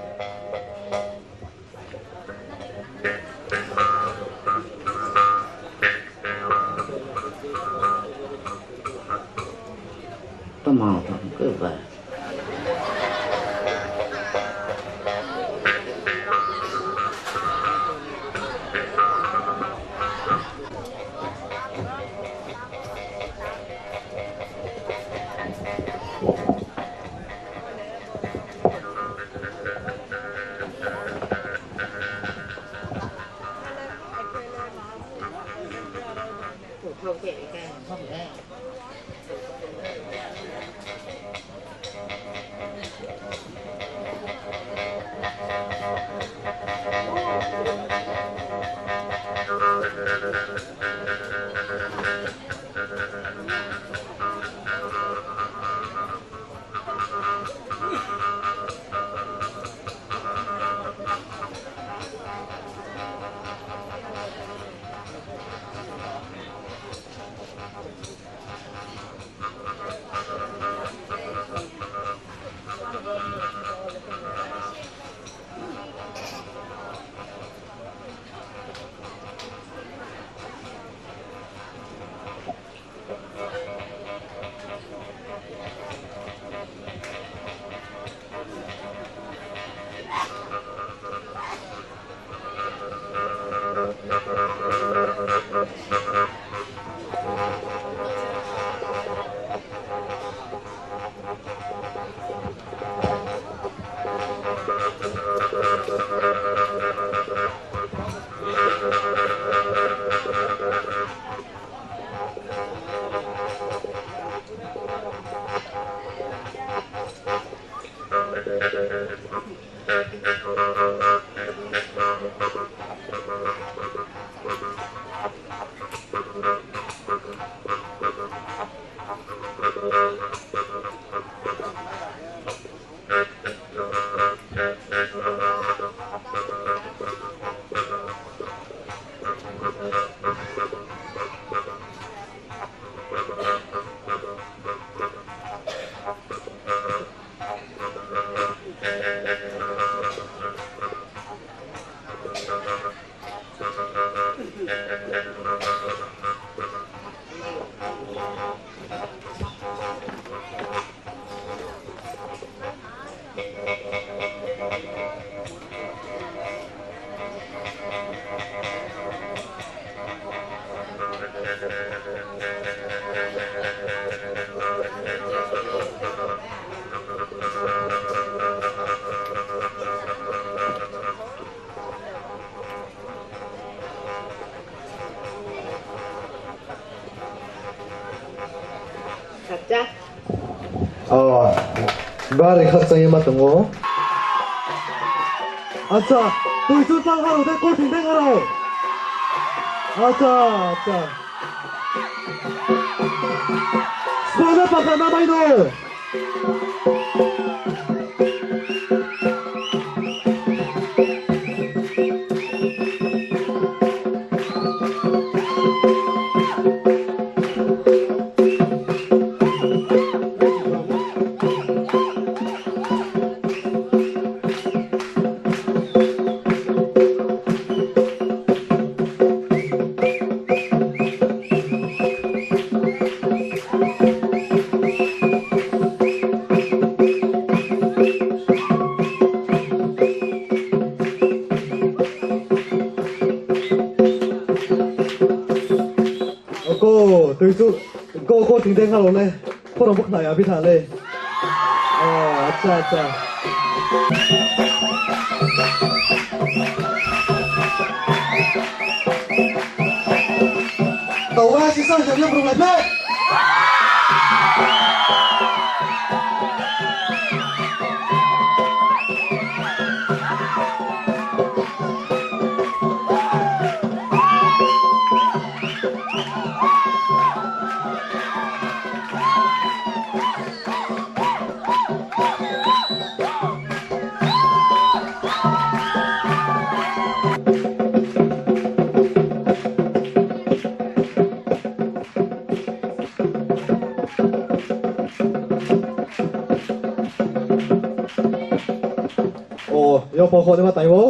Tma tong khe ba. Khakchang. O, bari khakchang ye ma tong ou. Acha, Tuichur pal harao de, Kothing de harao? Acha, acha. Sbo no pakha na mai no. Ko, Tuichur, ko, Kothing de harao le. Khorang bo khna ya bi tha le. O, acha, acha. Tau wa si sa sa ya bro lai phe. O, yo pho kho de ma tai o.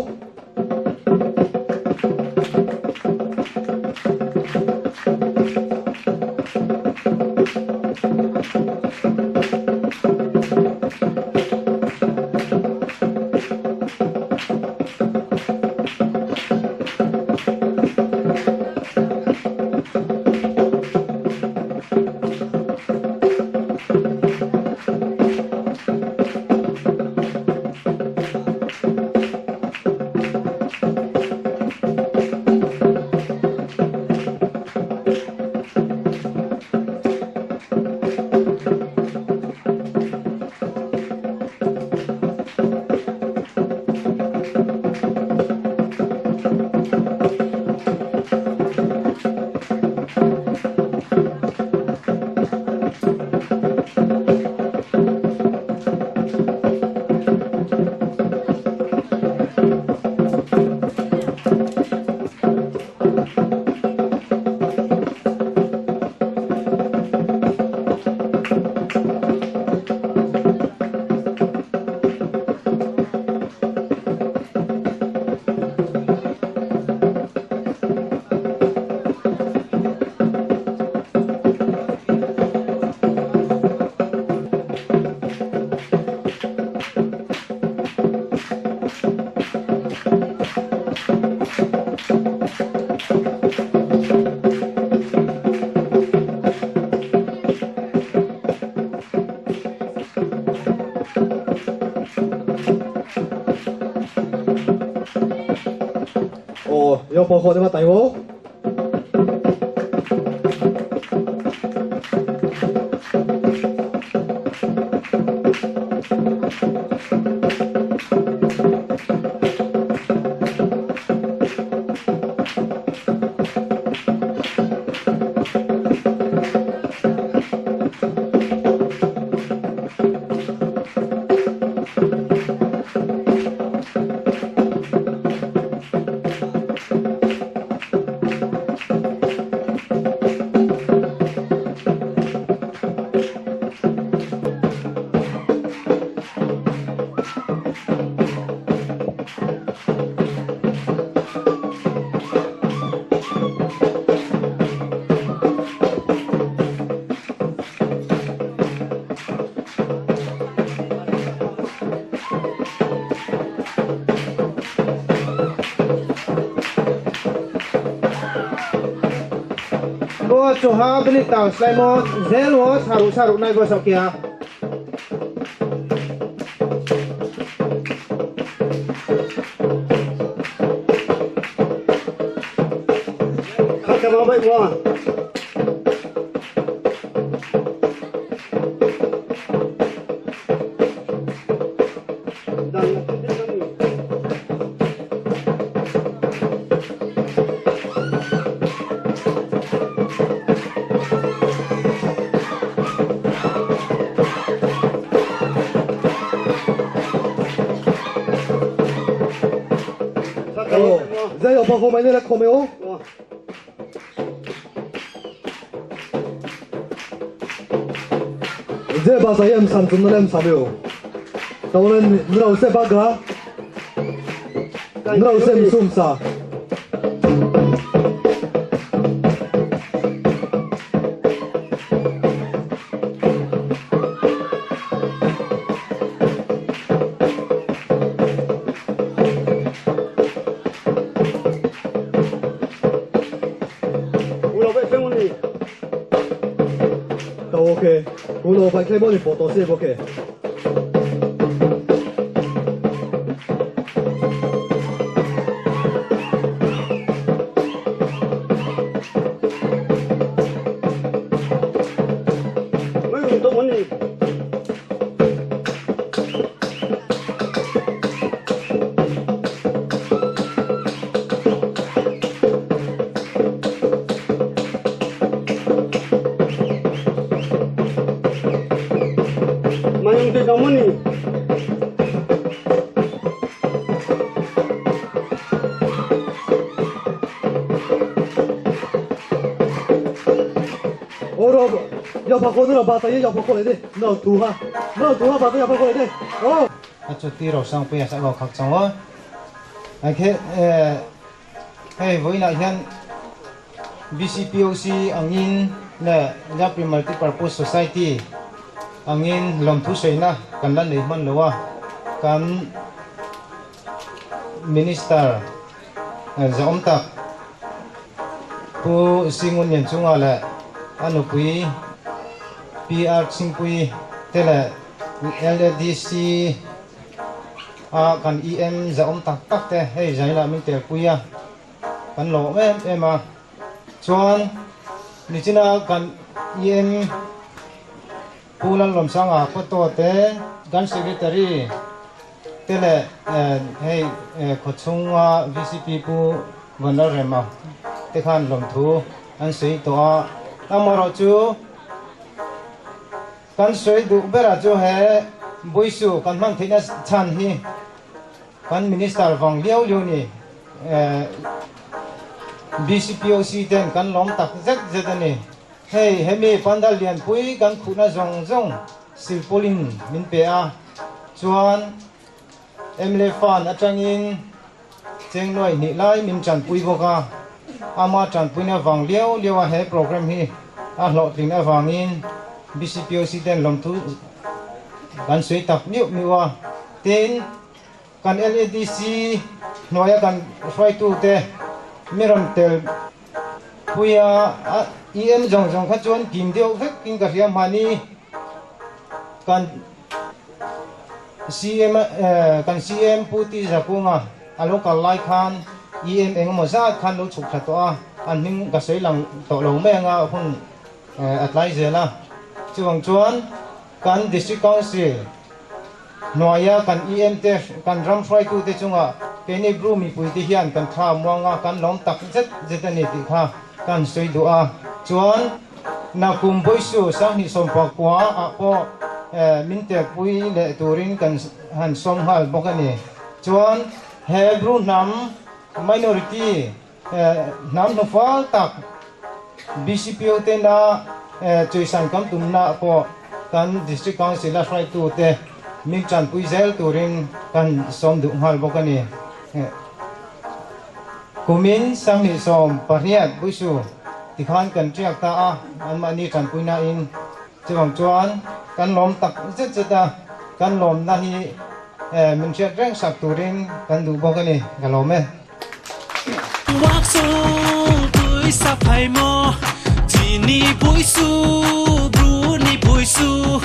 O, yo pho kho de ma tai o. Bo chuha bini tang slaimo, jail wo saruh saruh nai bo saoh khe ha. Kha khe ma bai mo. Je yapha kho mai nai le kho mai ou. Je basa ye msam chum no le msam ou. Tao le nrao se bagra. Nrao se msum sa. Ulo bai khe moni. Tao khe, ulo bai khe moni photo se bo khe. Mayung tui tongmo ni. Oro, yapha kho, nrao basa ye yapha kho lai di. Nrao thuha. Nrao thuha basa yapha kho lai di. O. Achuti rao sang pui ya sa rao khakchang o. Akhe, eh, hei, boina hian B C P O C angin le Yapri Multipurpose Society angin lomthu soina kan la nei man lo a, kan minister, eh, Jaomtak Pu Singun Yen chunga le anupui P R Singpui te le L A D C a kan E M Jaomtak tak te hei zaina min tel pui a kan lo em em a. Chuan, nichina kan E M Pu Lalawmsanga Koto te, kan secretary te le, eh, hei, eh, khochhunga V C P Pu Vanlalrema te khan lawmthu an sei tawh a. Amarawh chu kan sei duh bera chu he Boisu kan hman theihna chhan hi kan minister vang liau liau ni, eh, B C P O C ten kan lawm tak zet zet a ni. Hei, hemi pandal lianpui kan khuhna zawng zawng silpaulin min pe a. Chuan M L A fund atangin cheng nuai hnih lai min chanpui bawk a. Ama chanpuina vang liau liau a he program hi a hlawhtlin avangin B C P O C ten lawmthu kan sei tak miuh miuh a. Tin, kan L A D C hnuaia kan hruaitute mi rawn tel pui a, a, E M zawng zawng kha chuan kim deuh vek in ka hria hmani kan C M, eh, kan C M Pu T Zakunga a lo kal lai khan E M engemaw zat khan lo chhuk thla tawh a, an hming ka sawi lang tawh lo mai anga hun, eh, a tlai zel a. Chuvang chuan kan District Council hnuaia kan E M te, kan ram hruaitute chungah keini Bru mipuite hian kan tha muanga kan lawm tak zet zet a ni tih kha kan sawi duh a. Chuan Nakum Boisu sanghnih sawmpakua ah pawh, eh, min tekpui leh turin kan han sawm nghal bawk a ni. Chuan he Bru hnam minority, eh, hnam hnufal tak B C P O te na, eh, chuisan kan tumna pawh kan District Council a hruaitute min chanpui zel turin kan sawm duh nghal bawk a ni. Eh, kumin sanghnih sawm pariat Boisu tikhan kan tiak ta a, anmahni chanpuina in. Chuvang chuan kan lawm tak zet zet a, kan lawmna hi, eh, min hriat reng sak turin kan duh bawk a ni, ka lawm e. Vak sung tui sa phaimo, chini Boisu, Bru ni Boisu.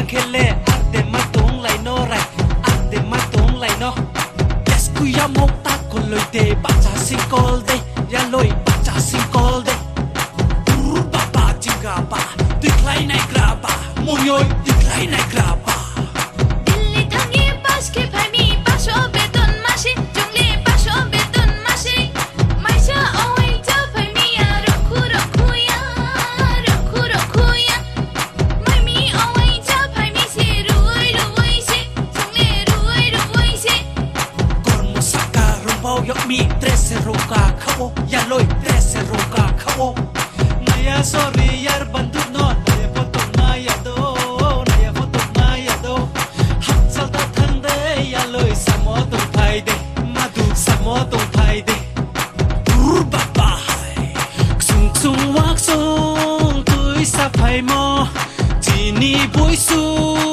Khe le arte ma tonglai no rai, arte ma tonglai no. Yasku yamo ta koloi de, bacha singkol de, yaloi bacha singkol de. Brr baba jingga ba, tikhlai naigra ba, moyoi tikhlai naigra ba. Delhi thanng ye pass khe phai mi, pass wo beton ma se, chung le pass wo beton ma se. Maisa owai cha phai mi ya, rokhu rokhu ya, rokhu rokhu ya. Mai mi owai cha phai mi se, ruai ruai se, chung le ruai ruai se. Kormo sahka rung pao yag mi, dress se rungka kha wo, yaloi dress se rungka kha wo. Naya sorry yar bandu no, naya photo maya do, naya photo maya do. Hakchal ta thanng de, yaloi samo tongphai de, madu samo tongphai de. Brr baba hai, ksung ksung waksung tuisa phaimo, chini boisu.